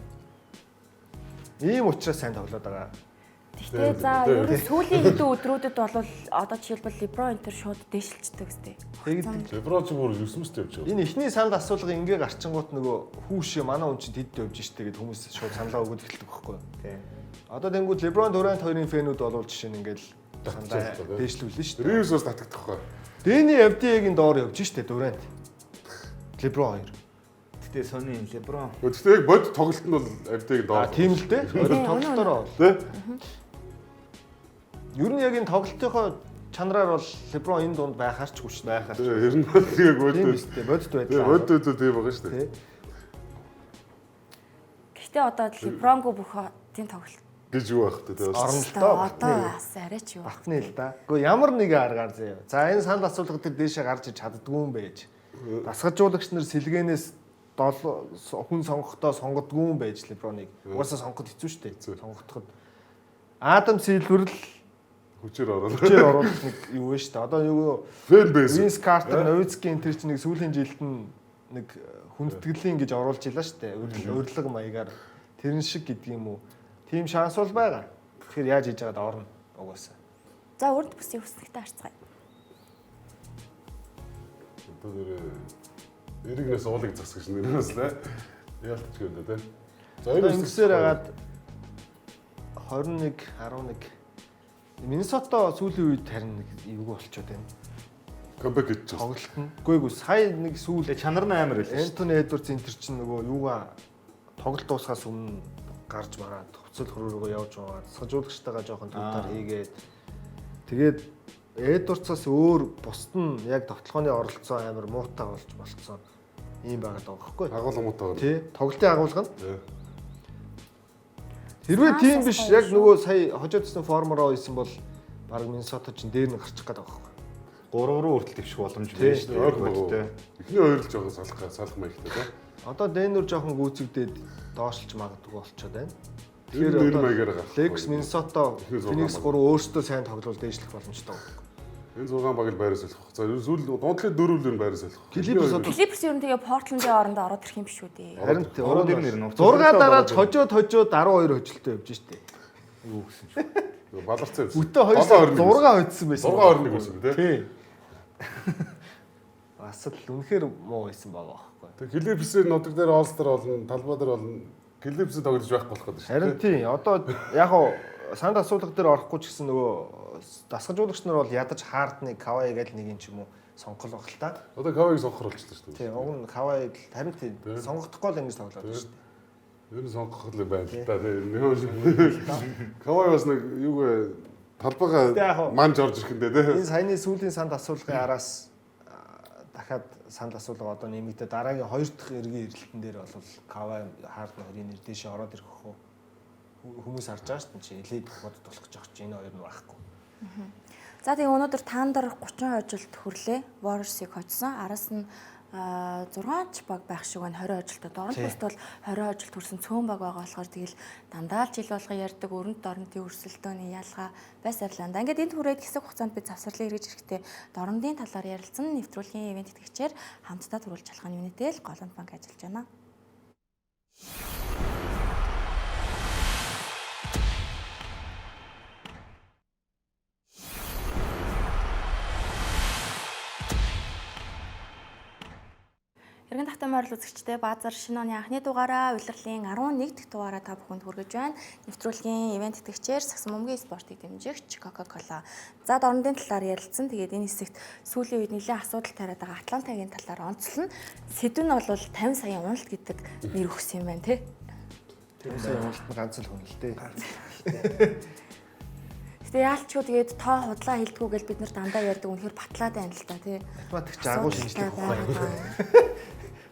Speaker 7: Ийм учраас сайн тоглоод байгаа.
Speaker 4: Гэхдээ за ер нь сүүлийн хэдэн өдрүүдэд бол одоо жишээлбэл LeBron энэ төр шууд дээшилчдэг үстэй.
Speaker 7: Тэгдэг.
Speaker 6: LeBron ч бүр 9 мэт явж байгаа.
Speaker 7: Энэ эхний санал асуулга ингээ гарчингууд нөгөө хүүшээ манай хүн чинь тэд явж штэ гэд хүмүүс шууд саналаа өгöd эхэлдэг байхгүй юу?
Speaker 5: Тийм.
Speaker 7: Одоо тэнгууд LeBron Durant хоёрын фэнүүд болвол жишээ нь ингээл саналаа
Speaker 6: Татчихлаа, тий.
Speaker 7: дээшлүүлнэ штэ.
Speaker 6: Reeves бас татагдах байхгүй.
Speaker 7: Дэни FDA-гийн доор явж штэ Durant. LeBron хоёр.
Speaker 5: Гэтэ Sony LeBron
Speaker 6: Гэхдээ яг бод тоглолт нь бол FDA-гийн доор.
Speaker 7: А тийм л дээ.
Speaker 4: Тийм,
Speaker 7: Тоглолтоор бол.
Speaker 6: Тэ?
Speaker 7: Ер нь яг энэ тоглолтынхоо чанараар бол LeBron энэ дунд байхаар ч хүч
Speaker 5: байхаар.
Speaker 6: Тэ, ер нь бол яг бод.
Speaker 7: Тийм биз дээ. Бодит
Speaker 6: Тэ,
Speaker 7: байдлаа.
Speaker 6: бод үү тийм байгаа шүү дээ.
Speaker 7: Тий.
Speaker 4: Гэхдээ одоо LeBron-гүй бүх хотын тоглолт
Speaker 6: Гэж юу байх вэ тэ бас.
Speaker 7: Орно л доо.
Speaker 4: одоо бас арай ч юу.
Speaker 7: Батны л да. Гэхдээ ямар нэгэн аргаар заяа. За энэ санал асуулга дээр дээшээ гарч иж чаддгүй юм байж. Дасгалжуулагч нар сэлгэнээс хүн сонгохдоо сонгодгүй юм байж LeBron-ыг. Угаасаа сонгоход хэцүү шүү дээ. Сонгохдоход Адам Силвер л
Speaker 6: Хүчээр ороод.
Speaker 7: хүчээр оруулах нэг юу вэ шүү дээ. Одоо юу
Speaker 6: Фэн бейс.
Speaker 7: Винс Картер, Новицки энэ төр чинь нэг сүүлийн жилд нь нэг хүндэтгэлийн гэж оруулж илаа шүү дээ. Урилга маягаар тэрэн шиг гэдэг юм уу. Тийм шанс бол байгаа. Тэгэхээр яаж хийж байгаад орно угаасаа.
Speaker 4: За урд бүсийн хүснэгтээ харцгаая.
Speaker 6: Одоо нэр эрэгнээс уулыг засах гэж нэрээс лээ. Яалтч юм да тэ. За
Speaker 7: Одоо ингэсээр хагаад 21 11 Миннесота сүүлийн үед харин нэг эвгүй болчиход байна.
Speaker 6: Comeback хийж байгаа.
Speaker 7: Тоглолт нь. Үгүй эгүй сая нэг сүүл
Speaker 5: Тэгээ чанар нь амар байлаа шүү.
Speaker 7: Энтони Эдвардс энэ төр чинь нөгөө юугаа тоглолт дуусахаас өмнө гарч мараад хувцал хөрөөрөө явж байгаа. Сажуулагчтайгаа жоохон төвтөр хийгээд тэгээд Эдвардсаас өөр бусд нь яг тоглооны оролцоо амар муутай болж болцсон ийм байгаад байгаа байхгүй.
Speaker 6: Агуулга муутай байна.
Speaker 7: Тий, тоглолтын агуулга нь.
Speaker 6: Тий.
Speaker 7: Хэрвээ тийм
Speaker 4: Саас
Speaker 7: биш
Speaker 4: гоё
Speaker 7: яг
Speaker 4: шүү.
Speaker 7: нөгөө сая хожоодсон формороо исэн бол баг Миннесота чинь дээр нь гарчих гээд байгаа байхгүй.
Speaker 5: 3 руу хүртэл дэвших боломж
Speaker 7: Тий.
Speaker 5: байна шүү дээ.
Speaker 6: Ойрхон байгаа.
Speaker 5: Бодтой.
Speaker 6: Эхний хоёр л жоохон салах салах маягтай тий.
Speaker 7: Одоо Денвер жоохон гүйцэгдээд доошлж магадгүй болчиход байна.
Speaker 6: Тэр нэр маягаар гарах.
Speaker 7: Lakers, Minnesota,
Speaker 6: Эхний зургаан
Speaker 7: Phoenix
Speaker 6: баг.
Speaker 7: 3 өөрсдөө сайн тоглол дээшлэх боломжтой байна.
Speaker 6: Энэ 6 баг л байраас солих. За ер нь сүүл дундлын дөрвөл ер нь байраас солих.
Speaker 7: Clippers одоо
Speaker 4: Clippers ер нь тэгээ Portland-ийн оронд ороод ирэх юм биш үү дээ.
Speaker 7: Харин тий,
Speaker 5: Ороод ирнэ ирнэ.
Speaker 7: 6 дараад хожоод хожоод 12 хожолтой явж штэ.
Speaker 5: Юу гэсэн чинь.
Speaker 6: Баларцсан юм.
Speaker 7: Бүтэн 2 6 хоцсон байсан.
Speaker 6: 6 21 байсан тий.
Speaker 7: Тий. Бас л үнэхээр муу байсан байгаа байхгүй.
Speaker 6: Тэг Clippers-ийн нутаг дээр All-Star болно, талбай дээр болно. Clippers-ийн тоглож байхгүй болох гэдэг шүү.
Speaker 7: Харин тий, одоо яг уу санд асуулга дээр орохгүй ч гэсэн нөгөө дасгалжуулагч нар бол ядаж Хардны Кавайг аль нэг юм ч юм уу сонгох байх л та.
Speaker 6: Одоо Кавайг сонгохор болчихлоо шүү дээ.
Speaker 7: Тий, уг нь Кавайг л харин тий сонгохдохгүй л ингэж тоглоод байна шүү дээ.
Speaker 6: Ер нь сонгох л байна л та. Тий. Кавай бас нэг юуг
Speaker 7: Тэ яг
Speaker 6: талбайгаа
Speaker 7: хуу.
Speaker 6: манж орж ирэхэндээ тий.
Speaker 7: Энэ саяны сүүлийн санд асуулгын араас дахиад санал асуулга одоо нэмэгдээ дараагийн хоёр дахь эргийн эргэлтэн дээр бол Кавай Хардны хоёрын нэр дээшээ ороод ирэх хөө хүмүүс харж байгаа шүү дээ чи элит бодод болох гэж байгаа чи энэ хоёр нь байхгүй.
Speaker 4: За тэгээ өнөөдөр Thunder 30 хожилт хүрлээ. Warriors-ыг хоцсон. Араас нь 6 ч баг байх шиг байна 20 хожилтод. Дорнод
Speaker 7: Тий.
Speaker 4: бүст бол 20 хожилт хүрсэн цөөн баг байгаа болохоор тэгэл дандаа л жил болгон ярьдаг өрөнд дорнодын өрсөлдөөний ялгаа байсаар л анда. Ингээд энд хүрээд хэсэг хугацаанд би завсарлын эргэж ирэхдээ дорнодын талаар ярилцсан нэвтрүүлгийн ивент тэтгэгчээр хамтдаа төрүүлж алхах нь Unitel Голланд банк ажиллаж байна. Эргэн тавтай морил үзэгчдээ Баазар шинэ оны анхны дугаараа улирлын 11 дахь дугаараа та бүхэнд хүргэж байна. Нэвтрүүлгийн ивент тэтгэгчээр Сагсан бөмбөгийн спортыг дэмжигч Coca-Cola. За дорнодын талаар ярилцсан. Тэгээд энэ хэсэгт сүүлийн үед нэлээд асуудал тариад байгаа Атлантагийн талаар онцлно. Сэдв нь бол 50 саяын уналт гэдэг нэр өгсөн юм байна тий.
Speaker 7: 50 сая уналт нь ганц л хүн л дээ.
Speaker 4: Гэтэ яалчгүй тэгээд тоо худлаа хэлдэггүй гэж бид нар дандаа ярьдаг үнэхээр батлаад байна л та тий.
Speaker 7: Математик ч агуу шинжлэх ухаан.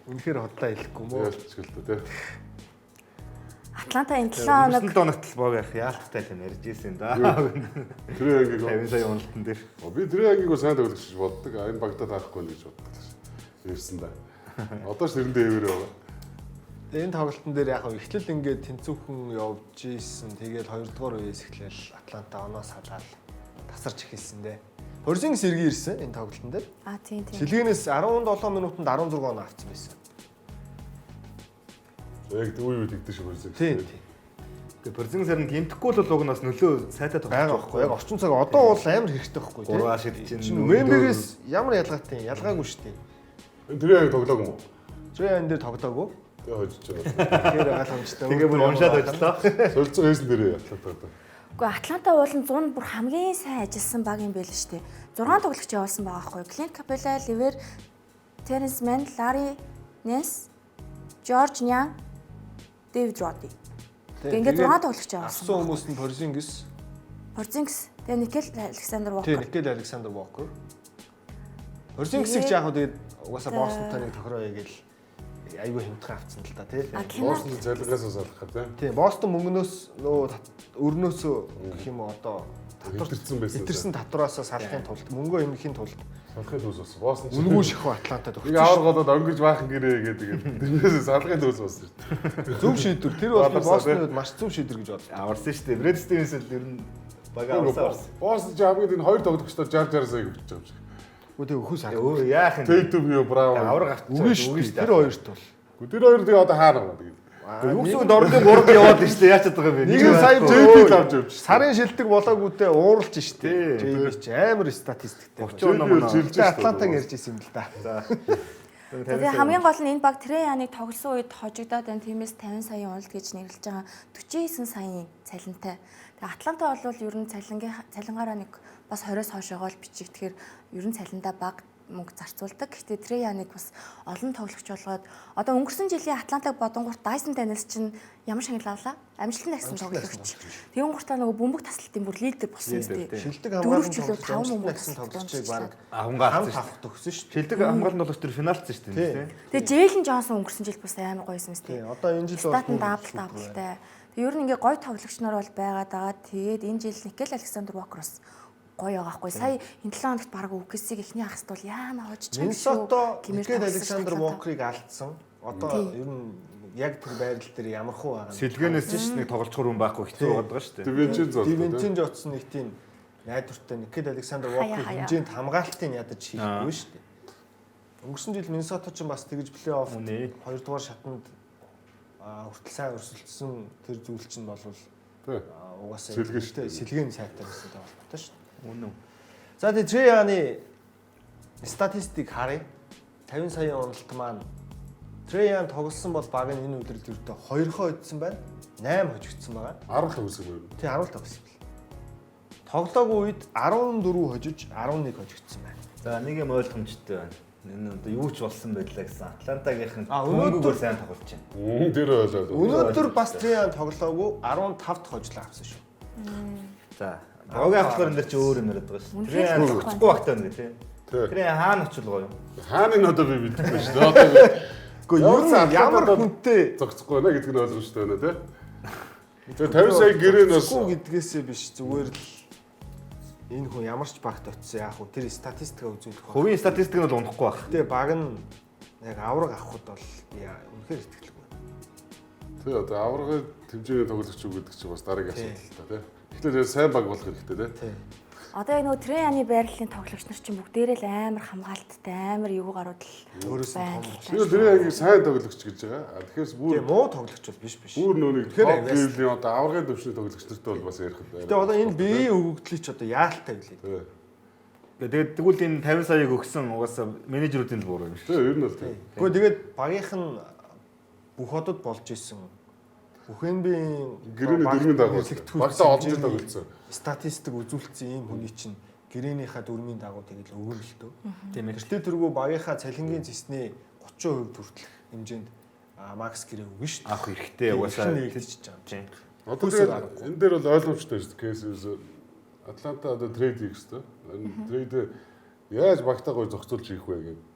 Speaker 7: Үнэхээр худлаа хэлэхгүй мөө.
Speaker 6: Яалтч гэлтэй тий.
Speaker 4: Атланта энэ 7 хоног
Speaker 5: Өнгөрсөн 7 хоногт л бог яах яалттай л юм ярьж ирсэн да.
Speaker 6: Трэ Янгийг
Speaker 5: 50 сая уналтан дээр.
Speaker 6: Би Трэ Янгийг сайн тоглогч гэж боддог. Энэ багтаа таахгүй гэж боддог. Ирсэн да. Одоо ч тэрэндээ хэвээр байгаа.
Speaker 7: Энэ тоглолтын дээр яг эхлэл ингээд тэнцүүхэн явж исэн. Тэгээд хоёрдугаар үеэс эхлээл Атланта оноо салаал тасарч эхэлсэн дээ. Порзингис эргэн ирсэн энэ тоглолтын дээр.
Speaker 4: А тийм тийм.
Speaker 7: Шилгээнээс 17 минутанд 16 оноо авсан байсан.
Speaker 6: Яг үе үе тэгдэж шиг байсан.
Speaker 7: Тийм тийм.
Speaker 5: Тэгээ Порзингис харин гимтэхгүй л уг нь бас нөлөө сайтай
Speaker 7: Байгаа
Speaker 5: тоглож
Speaker 7: байхгүй яг орчин цаг одоо бол амар хэрэгтэй байхгүй тийм.
Speaker 5: Гурваа шид чинь
Speaker 7: Вембигээс ямар ялгаатай юм? Ялгаагүй шүү дээ.
Speaker 6: Энэ Трэ Янг тоглоог юм уу?
Speaker 7: Трэ Ян дээр тоглоогүй.
Speaker 6: Тэгээ хожиж байгаа.
Speaker 7: Тэгэхээр ойлгомжтой.
Speaker 5: Тэгээ бүр уншаад очлоо.
Speaker 6: Солилцоо хийсэн дээрээ Атлантад.
Speaker 4: Үгүй Атланта уулын 100 бүр хамгийн сайн ажилласан баг юм байл шүү дээ. 6 тоглогч явуулсан байгаа байхгүй. Клинт Капелла, Ливер, Теренс Мэн, Ларри Нэнс, Жорж Нян, Дэвид Роди. Тэгээ ингээд 6 тоглогч явуулсан.
Speaker 7: Авсан хүмүүс нь Порзингис,
Speaker 4: Порзингис, тэгээ Никел Александр
Speaker 7: тий
Speaker 4: Вокер.
Speaker 7: Никел Александр Вокер. Порзингисийг ч яг хөө тэгээд угаасаа Бостонтой нэг тохироо хийгээл айгүй хямдхан авцсан л та тий.
Speaker 4: А Кенард
Speaker 6: Бостон цалингаас салах гэх тийм.
Speaker 7: Тий Бостон мөнгнөөс нөө өрнөөсөө гэх юм уу одоо
Speaker 6: Хэтэрсэн байсан.
Speaker 7: хэтэрсэн татвараасаа салахын тулд мөнгөө хэмнэхийн тулд
Speaker 6: Салахын төвс болсон. Бостон
Speaker 7: үнэгүй шахуу Атлантад
Speaker 6: Нэг
Speaker 7: өгсөн.
Speaker 6: авар голоод өнгөж баахан гэрээ гэдэг. Тэрнээс салахын төвс болсон шүү дээ.
Speaker 7: Зөв шийдвэр. Тэр бол би
Speaker 6: Баларсаа,
Speaker 7: Бостны
Speaker 6: тий.
Speaker 7: хувьд маш зөв шийдвэр гэж бодлоо.
Speaker 5: Аварсан шүү дээ. Брэд Стивенс л ер нь баг аварсан аварсан.
Speaker 6: Бостон чи хамгийн энэ хоёр тоглогчдоор 60 60 сая өгч байгаа юм шиг.
Speaker 7: Үгүй тэг өхөө сар.
Speaker 5: Өө яах юм.
Speaker 6: Tatum юу Браун.
Speaker 5: Авар гарч
Speaker 7: Үгүй шүү дээ. Тэр хоёрт бол.
Speaker 6: Тэр хоёр тэгээ одоо хаана байгаа тэгээд.
Speaker 5: Юу гэсэн дордын 3 яваад шүү дээ. Яаж чадах юм бэ?
Speaker 7: Нэг нь сая
Speaker 6: JB л авч явж.
Speaker 7: Сарын шилдэг болоогүйдээ ууралж штэ.
Speaker 5: Тий.
Speaker 7: JB чи амар статистиктэй.
Speaker 5: 30 оноо мөн.
Speaker 6: Жилж
Speaker 7: Тэгээ Атлантаг ярьж исэн юм л да.
Speaker 4: Тэгээ хамгийн гол нь энэ баг Трэ Яныг тоглосон үед хожигдоод байна. Тиймээс 50 саяын уналт гэж нэрлэж байгаа 49 саяын цалинтай. Тэгээ Атланта бол ер нь цалингийн цалингаараа нэг бас 20-оос хойш байгаа л бичиг. Тэгэхээр ер нь цалиндаа баг мөнгө зарцуулдаг. Гэхдээ Трэ Яныг бас олон тоглогч болгоод одоо өнгөрсөн жилийн Атлантаг бодонгуурт Дайсон Даниэлс чинь ямар шагнал авлаа? Амжилтанд агсан тоглогч. Тэгэн гуртаа нөгөө бөмбөг тасалтын бүр лидер болсон юм
Speaker 5: Лидер,
Speaker 4: дээ.
Speaker 5: тий.
Speaker 7: Шилдэг
Speaker 4: Дөрөв
Speaker 7: хамгаалсан
Speaker 4: чөлөө
Speaker 7: тоглогч,
Speaker 4: таван
Speaker 7: амжилтанд
Speaker 4: бөмбөг
Speaker 7: агсан
Speaker 4: тасалт
Speaker 7: тоглогчийг баг
Speaker 5: Авангаа
Speaker 7: хам
Speaker 5: авсан шүү
Speaker 7: тавхад өгсөн шүү дээ.
Speaker 5: Шилдэг хамгаалалт тоглогч тэр финалцсан шүү дээ.
Speaker 7: Тий.
Speaker 4: Тэгээ Джейлен Джонсон өнгөрсөн жил бас амар гоё юм
Speaker 7: Тий.
Speaker 4: дээ.
Speaker 7: Одоо энэ жил бол
Speaker 4: Стат нь дабл даблтай. Тэг ер нь ингээ гоё тоглогч нар бол байгаад байгаа. Тэгээд энэ жил Никел Александр Вокер бас гоё байгаа хгүй. Сая энэ 7 хоногт баг OKC-г эхний хагасд бол яана хожиж байгаа юм шүү
Speaker 7: Миннесото
Speaker 4: гэмээр
Speaker 7: Никел
Speaker 4: тоглосон шүү
Speaker 7: Александр
Speaker 4: Атланта.
Speaker 7: Вокерыг алдсан. Одоо ер нь яг тэр байрал дээр ямар хуу байгаа нь.
Speaker 5: Сэлгэнээс ч нэг тоглолцохор хүн байхгүй хэцүү байгаа даа шүү дээ.
Speaker 6: Дивенчензо.
Speaker 7: Дивенчензо очсон нэг тийм найдвартай Никел Александр
Speaker 4: Хаяа,
Speaker 7: Вокер
Speaker 4: хаяа.
Speaker 7: хэмжээнд хамгаалтыг ядаж хийхгүй шүү дээ. Өнгөрсөн жил Миннесото ч бас тэгж плей-офф
Speaker 5: Үнэ.
Speaker 7: хоёрдугаар шатанд хүртэл сайн өрсөлдсөн тэр зүйл чинь бол
Speaker 6: Тий.
Speaker 7: угаасаа
Speaker 6: Сэлгэн шүү дээ.
Speaker 7: сэлгэн сайтай байсантай холбоотой шүү дээ.
Speaker 5: Үнэн.
Speaker 7: За тэгээ Трэ Яны статистик харъя. 50 саяын уналт маань Трэ Ян тоглосон бол баг нь энэ өдрөлд ердөө 2 хоцсон байна. 8 хожигдсон байгаа.
Speaker 6: 10 төгсөг юм.
Speaker 7: Тий 10 тоглосон юм. Тоглоогүй үед 14 хожиж 11 хожигдсон байна.
Speaker 5: За нэг юм ойлгомжтой байна. Энэ одоо юу ч болсон байлаа гэсэн. Атлантагийнхан
Speaker 7: А, өнөөдөр-
Speaker 5: өнөөдөр сайн тоглож байна.
Speaker 6: Тэр ойлоо.
Speaker 7: Өнөөдөр бас Трэ Ян тоглоогүй 15 дахь хожлоо авсан шүү.
Speaker 5: За. Богийн авахлаар энэ дэр чи өөр юм яриад байгаа шүү.
Speaker 4: Үнэхээр
Speaker 5: Тэр
Speaker 4: л
Speaker 5: очихгүй багтаа байна гэх тий.
Speaker 6: Тий.
Speaker 5: Тэр хаана очил гоё юм?
Speaker 6: Хааны нь одоо би мэдэхгүй шүү дээ. Одоо би
Speaker 7: Гэхдээ ер нь ямар хүнтэй
Speaker 6: зогсохгүй байна гэдг нь ойлгомжтой байна тий. Тэгээ 50 сая гэрээ нь бас
Speaker 7: зогсохгүй гэдгээсээ биш зүгээр л энэ хүн ямар ч багт очсон яах вэ? Тэр статистикаа үзүүлэх байх.
Speaker 5: Хувийн статистик нь бол унахгүй байх.
Speaker 7: Гэтэ баг нь яг авраг авахд бол үнэхээр итгэлгүй.
Speaker 6: Тий одоо аваргын хэмжээний тоглогч үү гэдэг чинь бас дараагийн асуудал л та тий. Тэгэхээр сайн баг болох хэрэгтэй тий.
Speaker 7: Тий.
Speaker 4: Одоо яг нөгөө Трэ Яны байрлалын тоглогч нар чинь бүгдээрээ л амар хамгаалттай, амар эвгүй гарууд л
Speaker 7: Өөрөөс нь
Speaker 4: байна
Speaker 7: том
Speaker 4: л та.
Speaker 6: Тэр тэр яг сайн тоглогч гэж байгаа. А тэгэхээр бүр
Speaker 7: Тэгээ муу тоглогч бол биш биш.
Speaker 6: бүр нөөнийг
Speaker 7: Тэгэхээр
Speaker 6: топ
Speaker 7: авьяас.
Speaker 6: левелийн одоо аваргын төвшний тоглогч нартай бол бас ярих.
Speaker 7: Гэтэ одоо энэ биеийн өгөгдлийг ч одоо яалтай гэлээ.
Speaker 6: Тий.
Speaker 5: Тэгээд тэгвэл энэ 50 саяыг өгсөн угаасаа менежерүүдийн л буруу юм шиг.
Speaker 6: Тий, ер нь бол тий.
Speaker 7: Гэхдээ тэгээд багийнх нь бүх одод болж исэн. Бүх NBA-ийн
Speaker 6: Гэрээний дөрмийн дагуу. Багтаа олон жил тоглолцсон.
Speaker 7: Статистик үзүүлсэн ийм хүний чинь гэрээнийхаа дөрмийн дагуу тэгэл өгөн л дөө.
Speaker 5: Тийм ээ.
Speaker 7: Тэртээ тэргүй багийнхаа цалингийн зэсний 30% хүртэлх хэмжээнд Макс гэрээ өгнө шүү дээ.
Speaker 5: Авах хэрэгтэй угаасаа.
Speaker 7: нэгдчихэж байгаа юм.
Speaker 5: Тийм.
Speaker 6: Одоо тэгээд энэ дээр бол ойлгомжтой шүү дээ. Кейс Атланта одоо trade хийх хэрэгтэй. Энэ trade яаж багтаа гой зохицуулж хийх вэ гэдэг.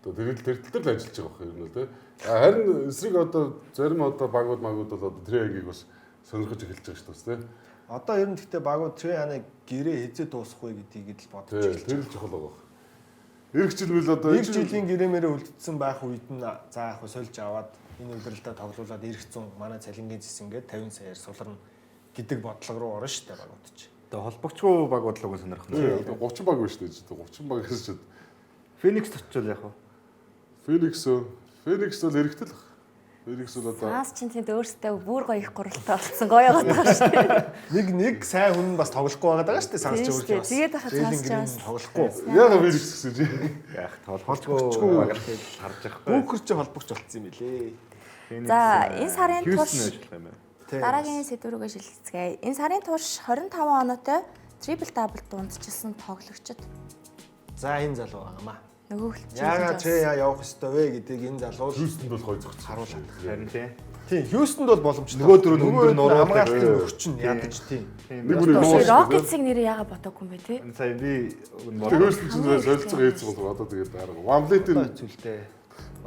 Speaker 6: Одоо тэр тал дээр л ажиллаж байгаа юм л тий. Харин эсрэг одоо зарим одоо багууд магууд бол одоо трейдийг бас сонирхож эхэлж байгаа шүү дээ тий.
Speaker 7: Одоо ер нь гэхдээ багууд Трей Яныг гэрээ хизээ дуусах вэ гэдгийг л бодож
Speaker 6: Тий,
Speaker 7: эхэлж
Speaker 6: тэр л чухал байгаа. Ирэх жил мэл одоо
Speaker 7: Нэг жилийн гэрээмээрээ үлдсэн байх үед нь за яг хөө сольж аваад энэ улиралдаа тоглуулад ирэх зун манай цалингийн зэс ингээд 50 саяар суларна гэдэг бодлого руу орно шүү дээ багууд чи.
Speaker 5: Одоо холбогчгүй баг бодлого сонирхно.
Speaker 6: Тий, одоо 30 баг байна шүү дээ. 30 баг гэж чинь
Speaker 5: Феникс очвол яг уу.
Speaker 6: Феникс Феникс бол эргэтэл баг. Феникс бол одоо
Speaker 4: Саас чинь тэнд өөрсдөө бүр гоё их гуралтай болсон. Гоё яваад байгаа шүү дээ.
Speaker 7: Нэг нэг сайн хүн нь бас тоглохгүй байгаа даа шүү дээ саас
Speaker 4: Тийм
Speaker 7: чи
Speaker 4: шүү дээ.
Speaker 7: өөр
Speaker 4: Тэгээд хахад
Speaker 7: Джейлен
Speaker 4: Саас чи
Speaker 7: Грин
Speaker 4: бас.
Speaker 7: тоглохгүй.
Speaker 6: яг Феникс гэсэн чи.
Speaker 5: Яг холбогчгүй баг л харж байгаа хгүй.
Speaker 7: Бүүкер чи холбогч болцсон юм билээ.
Speaker 5: Феникс,
Speaker 4: За, энэ сарын
Speaker 5: Хьюстон
Speaker 4: турш-
Speaker 5: ажиллах юм байна.
Speaker 7: Тий.
Speaker 4: Дараагийн сэдв рүүгээ шилжицгээе. Энэ сарын турш 25 оноотой triple double дундчилсан тоглогчид
Speaker 7: За энэ залуу байгаамаа.
Speaker 4: нөгөө хөлч.
Speaker 7: Яагаад Трей Ян явах ёстой вэ гэдгийг энэ залуу л
Speaker 6: Хьюстонд бол гой зохицсон.
Speaker 7: харуулад.
Speaker 5: Харин тий.
Speaker 7: Тийм, Хьюстонд бол боломжтой.
Speaker 5: Нөгөө дөрөв нь өндөр нуруутай.
Speaker 7: Хамгаалтын өвчин ядаж тийм.
Speaker 6: Нэг бүрийн нуур шүү дээ.
Speaker 4: Rockets-ыг нэрээ яагаад бодоагүй юм бэ те?
Speaker 5: Энэ сая би
Speaker 6: Тэгээ Хьюстон чинь солилцоо хийцэн болов одоо тэгээд дарга. Вамлетийн
Speaker 7: Хэцүүлтэй.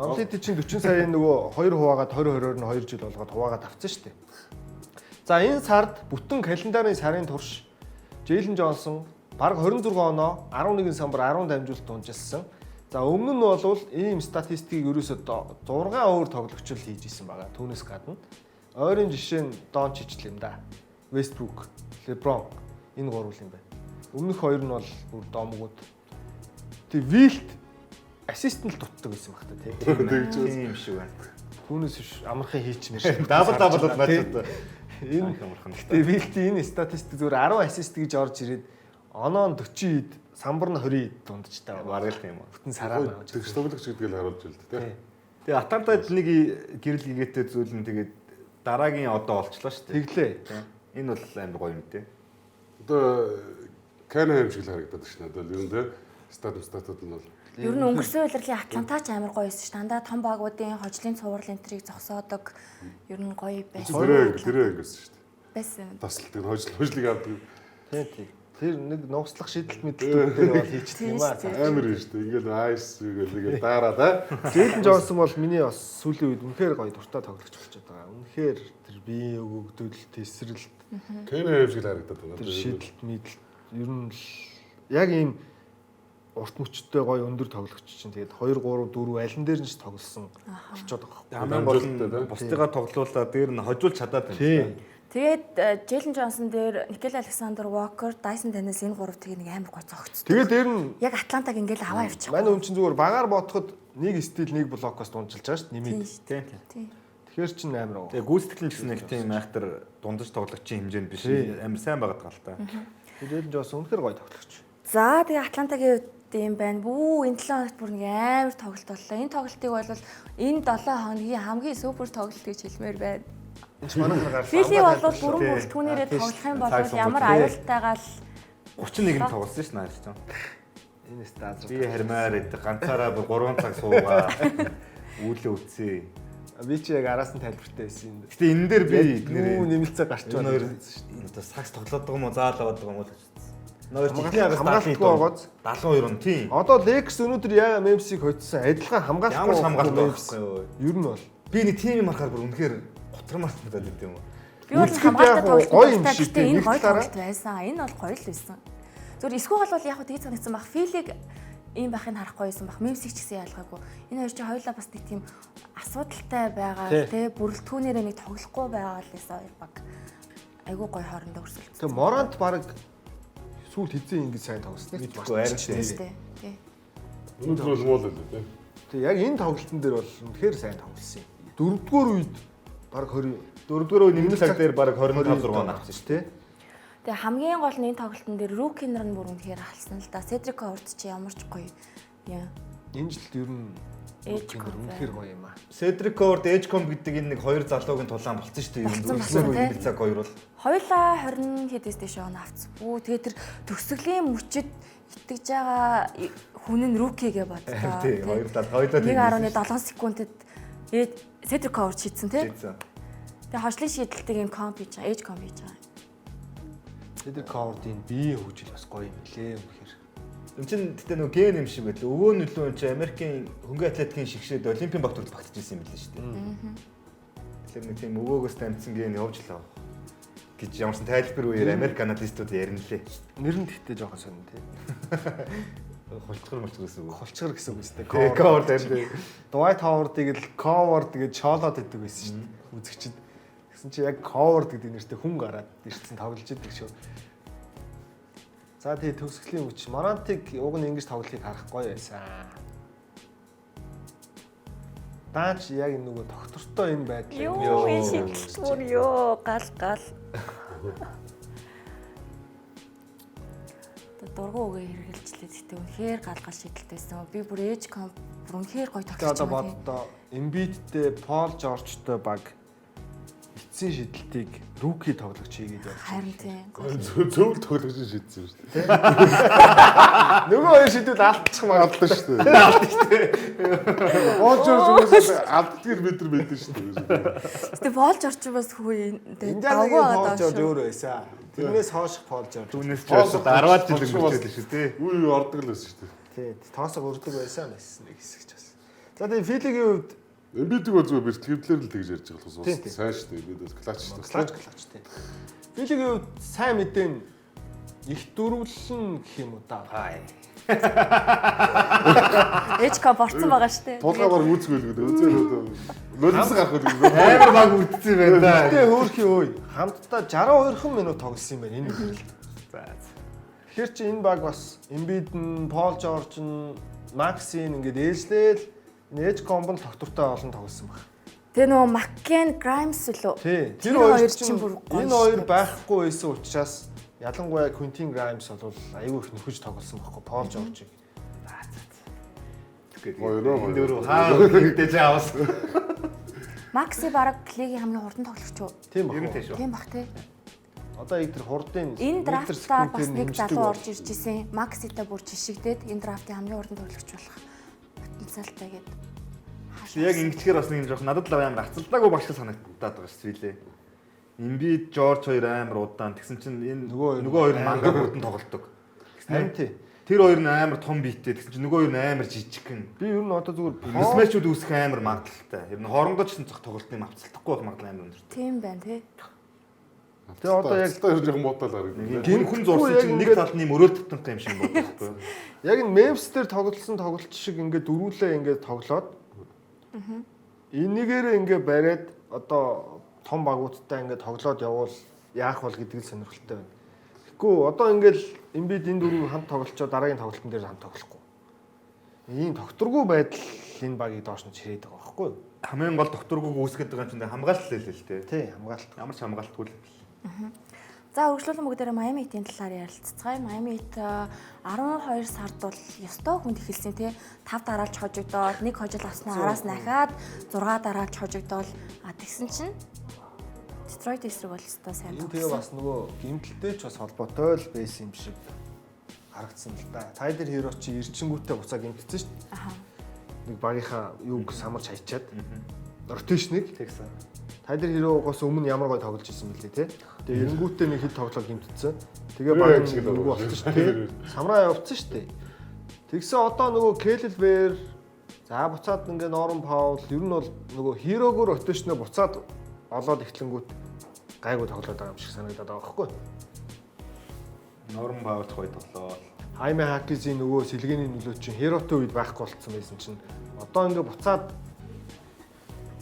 Speaker 7: Вамлет чинь 40 саяын нөгөө 2 хуваагаад 20 20-оор нь 2 жил болгоод хуваагаад авцсан шүү дээ. За энэ сард бүтэн календарын сарын турш Джейлен Джонсон бараг 26 оноо 11 самбар 10 дамжуулалт дунжилсан. За өмнө нь бол ийм статистикийг ерөөсөө 6 өөр тоглогч л хийж исэн байгаа. Түүнээс гадна ойрын жишээ нь Дончич л юм да. Вестбрук, Леброн энэ гурван юм байна. Өмнөх хоёр нь бол бүр домгууд. Тэг Вилт ассистент л дутдаг байсан баг та тий.
Speaker 6: тэгж
Speaker 5: Тийм шиг байна.
Speaker 7: Түүнээс биш амархан хийчмээр шүү.
Speaker 5: Double double бол надад
Speaker 7: Энэ
Speaker 5: энэ амархан л та.
Speaker 7: Тэгээ Вилтийн энэ статистик зүгээр 10 ассист гэж орж ирээд оноо нь 40 ид, самбар нь 20 ид дундчтай байгаа.
Speaker 5: Бараг л тийм үү.
Speaker 7: Бүтэн сараа авч.
Speaker 6: тэгш тоглогч гэдгийг л харуулж байна л да тий.
Speaker 5: Тэгээ Атлантад нэг гэрэл гэгээтэй зүйл нь тэгээд дараагийн одоо олчлоо шүү дээ.
Speaker 7: Тэглээ.
Speaker 5: Энэ бол амар гоё юм дээ.
Speaker 6: Одоо Канахэм шиг л харагдаад байна надад л ер нь тий. Статууд нь бол
Speaker 4: Ер нь өнгөрсөн улирлын Атланта ч амар гоё байсан шүү. Дандаа том багуудын хожлын цуврал энэ трийг зогсоодог. Ер нь гоё байсан.
Speaker 6: тэрэ ингэсэн шүү дээ.
Speaker 4: Байсан.
Speaker 6: Тасалдаг хожил хожлыг авдаг.
Speaker 7: Тий, тий. Тэр нэг нугслах шидэлт мэдлэлтүүд дээр бол хийчихдэг юм аа.
Speaker 4: Тийм шүү дээ.
Speaker 6: Амар юм шүү дээ. Ингээл айс ингээл ингээл daarаа да.
Speaker 7: Джейлен Джонсон бол миний бас сүүлийн үед үнэхээр гоё дуртай тоглогч болчиход байгаа. Үнэхээр тэр биеийн өгөгдөл, тесрэлт,
Speaker 6: Канахэм шиг л харагдаад байна.
Speaker 7: тэр шидэлт мэдлэлт ер нь л яг ийм урт мөчтэй гоё өндөр тоглогч чинь тэгээд 2 3 4 алин дээр нь ч тоглосон болчиход байгаа байхгүй.
Speaker 5: Хамгийн гол нь бусдыгаа тоглуулаад дээр нь хожуулж чадаад байна.
Speaker 7: Тийм.
Speaker 4: Тэгээд Джейлен Джонсон дээр Никел Александр Уокер, Дайсон Даниэлс энэ гурав тэгээ нэг амар гоё зогцсон.
Speaker 7: Тэгээд дээр нь
Speaker 4: Яг Атлантаг ингээл аваа явчих.
Speaker 7: манай хүн чинь зүгээр багаар бодоход нэг стил нэг блокоос дунжилж байгаа шүү дээ нэмээд.
Speaker 5: Тийм.
Speaker 4: Тийм.
Speaker 7: Тэгэхээр чин амар уу.
Speaker 5: Тэгээ гүйцэтгэл нь ч гэсэн нэг тийм айхтар дундаж тоглогчийн хэмжээнд биш амар сайн байгаад байгаа л та.
Speaker 7: Джейлен Джонсон үнэхээр гоё тоглогч.
Speaker 4: За тэгээ Атлантагийн хувьд ийм байна. Бүү энэ 7 хоногт бүр нэг амар тоглолт боллоо. Энэ тоглолтыг бол энэ 7 хоногийн хамгийн супер тоглолт гэж хэлмээр байна.
Speaker 7: Энэ ч манайхаар гарлаа.
Speaker 4: Фили бол бүрэн бүрэлдэхүүнээрээ тоглох юм бол
Speaker 5: Цаг сонгож
Speaker 4: ямар
Speaker 5: тий.
Speaker 4: аюултайгаа л
Speaker 5: 31-нд тоглосон ш наа чинь.
Speaker 7: Энэ стазар.
Speaker 5: Би хармаар идэх ганцаараа бүр 3 цаг суугаа. Үүлээ үтсээ.
Speaker 7: Би чи яг араас нь тайлбартай байсан юм.
Speaker 5: Гэтэ энэ дээр би
Speaker 7: Юу нэмэлцээ гарч
Speaker 5: энэ
Speaker 7: байна.
Speaker 5: хоёр энэ одоо сакс тоглоод байгаа юм уу заал аваад байгаа юм уу л гэж бодсон. Нөө чихний агаас
Speaker 7: Хамгаалтгүй байгааз.
Speaker 5: 72 он тийм.
Speaker 7: Одоо Лекс өнөөдөр яа Мемсийг хоцсон адилхан хамгаалахгүй.
Speaker 5: Ямар ч хамгаалт
Speaker 7: Memphis.
Speaker 5: байхгүй юу.
Speaker 7: Ер нь бол
Speaker 5: Би нэг тийм юм харахаар бүр үнэхээр гутармаар санагдаад байт юм уу.
Speaker 4: би бол
Speaker 7: Үзэхэд
Speaker 4: хамгаалалтаа
Speaker 7: яг
Speaker 4: тоглолт
Speaker 7: гоё юм
Speaker 4: дуртай.
Speaker 7: шиг
Speaker 4: Гэтэ
Speaker 7: тий,
Speaker 4: энэ
Speaker 7: нэг
Speaker 4: гоё
Speaker 7: талаараа.
Speaker 4: тоглолт байсан. Энэ бол гоё л байсан. Зүгээр эсхүү бол яг хөө тгий санагдсан баг. Филиг ийм байхыг харахгүй байсан баг. Мемсийг ч гэсэн ялгаагүй. Энэ хоёр чинь хоёулаа бас нэг тийм асуудалтай байгаа
Speaker 7: Тий.
Speaker 4: тий бүрэлдэхүүнээрээ нэг тоглохгүй байгаа л байсан хоёр баг. Айгуу гоё хоорондоо өрсөлдсөн.
Speaker 7: Тэгээ Морант баг сүүл хизээ ингэж сайн тоглосныг
Speaker 5: Мэдгүй, харин
Speaker 4: Тийм
Speaker 5: тий.
Speaker 4: шүү дээ. Тий.
Speaker 6: Өнөөдөр бол муу л байлаа тий.
Speaker 7: Тэгээ яг энэ тоглолтын дээр бол үнэхээр сайн тоглосон юм. Дөрөвдүгээр үед баг 20
Speaker 5: Дөрөвдүгээр үе нэмэлт цаг дээр баг 25 6 он авсан шүү
Speaker 7: тий.
Speaker 4: Тэгээ хамгийн гол нь энэ тоглолтын дээр Рукинер нь бүр үнэхээр алсан л да. Седрик Ховард чи ямар ч гоё юм.
Speaker 7: Энэ жилд ер нь
Speaker 4: Edgecombe.
Speaker 7: үнэхээр гоё юм аа.
Speaker 5: Седрик Ховард Эжком гэдэг энэ нэг хоёр залуугийн тулаан болцсон шүү дээ. Ер нь
Speaker 4: Болцсон,
Speaker 5: дөрөвдүгээр
Speaker 4: болцсон,
Speaker 5: үе
Speaker 4: тий.
Speaker 5: нэмэлт цаг хоёр бол
Speaker 4: Хоёулаа 20 хэдээс дэше он авц. Бүү тэгээ тэр төгсгөлийн мөчөд итгэж байгаа хүн нь Рукигээ бодлоо.
Speaker 5: Тий, хоёр тал хоёулаа тийм
Speaker 4: 1.7 секундэд Седрик Ховард шийдсэн тий.
Speaker 5: шийдсэн.
Speaker 4: Тэгээ хожлын шийдэлтийг юм comp хийж байгаа, age comp хийж байгаа.
Speaker 7: Седрик Ховардын биеийн хөгжил бас гоё юм лээ үнэхээр.
Speaker 5: Энд чинь гэтээ нөгөө ген юм шиг байлаа. Өвөө нөлөө энэ чинь Америкийн хөнгөн атлетикийн шигшээд олимпийн багт хүртэл багтж ирсэн юм билээ шүү дээ. Тэгэхээр нэг тийм өвөөгөөс дамжсан ген явж лав гэж ямарсан тайлбар үеэр Америк аналистууд ярина лээ.
Speaker 7: Нэр нь тэгтээ жоохон сонин тий.
Speaker 5: Хулцгар мулцгар гэсэн үг.
Speaker 7: Хулчгар гэсэн үг үстэй.
Speaker 5: Тий, Ховард амт.
Speaker 7: Dwight Howard-ыг л Coward гэж шоолоод идэг байсан шүү дээ. Үзэгчд. Тэгсэн чи яг Coward гэдэг нэртэй хүн гараад ирсэн тоглож идэг шүү. За тий төгсгөлийн үуч Морантыг уг нь ингэж тоглохыг харах гоё байсан. Даач яг энэ нөгөө доктортой энэ байдал
Speaker 4: Юу энэ шийдэлт бүр ёо гал гал. Одоо дургу үгээ хэрэгжилжлээ. Гэтэ үнэхээр гал гал шийдэлт байсан. Би бүр age comp бүр үнэхээр гоё
Speaker 7: Тэгээ
Speaker 4: тоглож
Speaker 7: одоо
Speaker 4: байгаа тийм.
Speaker 7: боддоо Embiid-тэй Paul George-той баг эцсийн шидэлтийг rookie тоглогч хийгээд явж
Speaker 4: Харин тийм.
Speaker 6: Зөв л тоглогч шийдсэн шүү дээ.
Speaker 7: Нөгөө хоёр шидвэл алдчих
Speaker 6: Алдан шүү дээ. Paul George угсаа алддгийг бид нар мэдэн шүү дээ.
Speaker 4: Гэтэ Paul George бас хүү энэ
Speaker 7: Индианагийн
Speaker 4: давгүй
Speaker 7: Paul
Speaker 4: байгаа
Speaker 7: George
Speaker 4: шүү.
Speaker 7: өөр байсан. Тэрнээс хойш Paul George.
Speaker 5: Түүнээс ч бас 10 жил өнгөрчөөд шүү дээ.
Speaker 6: Үе үе ордог л байсан шүү дээ.
Speaker 7: Тий, тоосоо өрдөг байсан байсан нэг хэсэг ч бас. За тэгээ Филигийн хувьд
Speaker 6: Эмбидэг бол зүгээр бэртгэлээр л тэгж ярьж байгаа
Speaker 7: Тийм,
Speaker 6: болохоор
Speaker 7: тийм.
Speaker 6: сайн шүү дээ. Бид бол клач шүү дээ.
Speaker 7: клач клач тий. Филигийн хувьд сайн мэдэн их дөрвөлн гэх юм уу да.
Speaker 4: Age comp орцсон байгаа шүү дээ.
Speaker 6: Тулгаа баг үүсгүй л гэдэг. Үзээ нулимс гарах гэдэг.
Speaker 5: Амар баг үлдсэн юм байна да.
Speaker 7: Гэтэ хөөрхий өө хамтдаа 62 минут тоглосон юм байна энэ үеэрл.
Speaker 5: За. за.
Speaker 7: Тэгэхээр чи энэ баг бас Embiid нь, Paul George нь, Maxi нь ингээд ээлжлээл энэ Edge Comb нь доктортой олон тоглосон баг.
Speaker 4: Тэгээ нөгөө Macken Grimes лөө.
Speaker 7: Тий.
Speaker 4: Тэр хоёр чинь бүр гоё
Speaker 7: Энэ
Speaker 4: шүү
Speaker 7: хоёр
Speaker 4: дээ.
Speaker 7: байхгүй байсан учраас ялангуяа Quentin Grimes бол аюу их нөхөж тоглосон байхгүй Paul George-ыг.
Speaker 6: Гоё нөө, гоё.
Speaker 5: Энэ дөрөв хаа үлдээж авсан.
Speaker 4: Maxi бараг лигийн хамгийн хурдан тоглогч уу?
Speaker 7: Тийм
Speaker 5: Ер нь
Speaker 7: баг.
Speaker 5: тийм шүү.
Speaker 4: Тийм бах тий.
Speaker 7: Одоо яг тэр хурдын
Speaker 4: Энэ
Speaker 7: метр
Speaker 4: драфтаар бас
Speaker 7: секундээр
Speaker 4: нэг
Speaker 7: нэмждэг
Speaker 4: залуу
Speaker 7: бол.
Speaker 4: орж ирж исэн. Макситай бүр жишигдээд энэ драфтын хамгийн хурдан тоглогч болох потенциалтай гэдэг.
Speaker 5: Яг ингэчгээр бас нэг юм жоох надад л амар ацалдаагүй багш санагдаад байгаа шүү дээ. Эмбид Жорж хоёр амар удаан тэгсэн чинь энэ
Speaker 7: Нөгөө хоёр
Speaker 5: нөгөө хоёр нь мангар хурдан тоглолдог.
Speaker 7: Харин тий.
Speaker 5: Тэр хоёр нь амар том биетэй тэгсэн чинь нөгөө хоёр нь амар жижигхэн.
Speaker 7: Би ер нь одоо зүгээр Paul
Speaker 5: Мисмэчүүд үүсэх амар магадлалтай. Ер нь хоорондоо ч гэсэн цох тоглолтын авцалтахгүй байх магадлал амар өндөр.
Speaker 4: Тийм байна тий.
Speaker 7: Тэгээ одоо яг
Speaker 6: тэр жоохон муутай л харагдав.
Speaker 5: Гин хүн зурсан
Speaker 7: яг
Speaker 5: чинь нэг
Speaker 7: ингээд-
Speaker 5: талд нь юм өрөөл татантай юм шиг боддог байхгүй юу?
Speaker 7: яг энэ Memphis дээр тоглолсон тоглолт шиг ингээд дөрүүлээ ингээд тоглоод энийгээрээ ингээд бариад одоо том багуудтай ингээд тоглоод явуул яах бол гэдэг л сонирхолтой байна. Тэгэхгүй одоо ингээд Embiid энэ дөрөв хамт тоглолцоо дараагийн тоглолтын дээр хамт тоглохгүй. Ийм докторгүй байдал энэ багийг доош нь чирээд байгаа байхгүй юу?
Speaker 5: Хамгийн гол докторгүйг үүсгэж байгаа юм чинь хамгаалалт л л дээ.
Speaker 7: Тий, хамгаалалт.
Speaker 5: Ямар ч хамгаалтгүй л.
Speaker 4: За үргэлжлүүлэн бүгдээрээ Miami Heat-ийн талаар ярилццгаая. Miami Heat 12 сард бол ёстой хүнд эхэлсэн тий. 5 дараалж хожигдоод, нэг хожил авснаа араас нь ахаад 6 дараалж хожигдоод а тэгсэн чинь Detroit эсрэг бол ёстой сайн
Speaker 7: Энэ тэгээ
Speaker 4: тоглосон.
Speaker 7: бас нөгөө гимтэлтэй ч бас холбоотой л байсан юм шиг харагдсан л да. Тайлер Хиро чи эрчингүүтээ буцаа гимтсэн шүү дээ.
Speaker 4: Аха.
Speaker 7: Нэг багийнхаа юуг самарч хайчаад ротейшнийг
Speaker 5: Тэгсэн.
Speaker 7: Тайлер Хирогоос өмнө ямар гоё тоглож исэн бэлээ те. Тэгээ эренгүүтээ нэг хэд тоглоо гимтсэн. Тэгээ
Speaker 6: Юу
Speaker 7: баг
Speaker 6: яг шиг л
Speaker 7: нөгөө болчихсон шүү дээ. Самраа явцсан шүү дээ. Тэгсэн одоо нөгөө Келл Вэр за буцаад ингээ Норм Паул ер нь бол нөгөө Хирогоор ротейшнөө буцаад олоод эхлэнгүүт гайгүй тоглоод байгаа юм шиг санагдаад байгаа байхгүй юу?
Speaker 5: Норм баавч гоё тоглоо.
Speaker 7: Хайме Хакизийн нөгөө сэлгээний нөлөө чинь Хиротой үед байхгүй болцсон байсан чинь одоо ингээ буцаад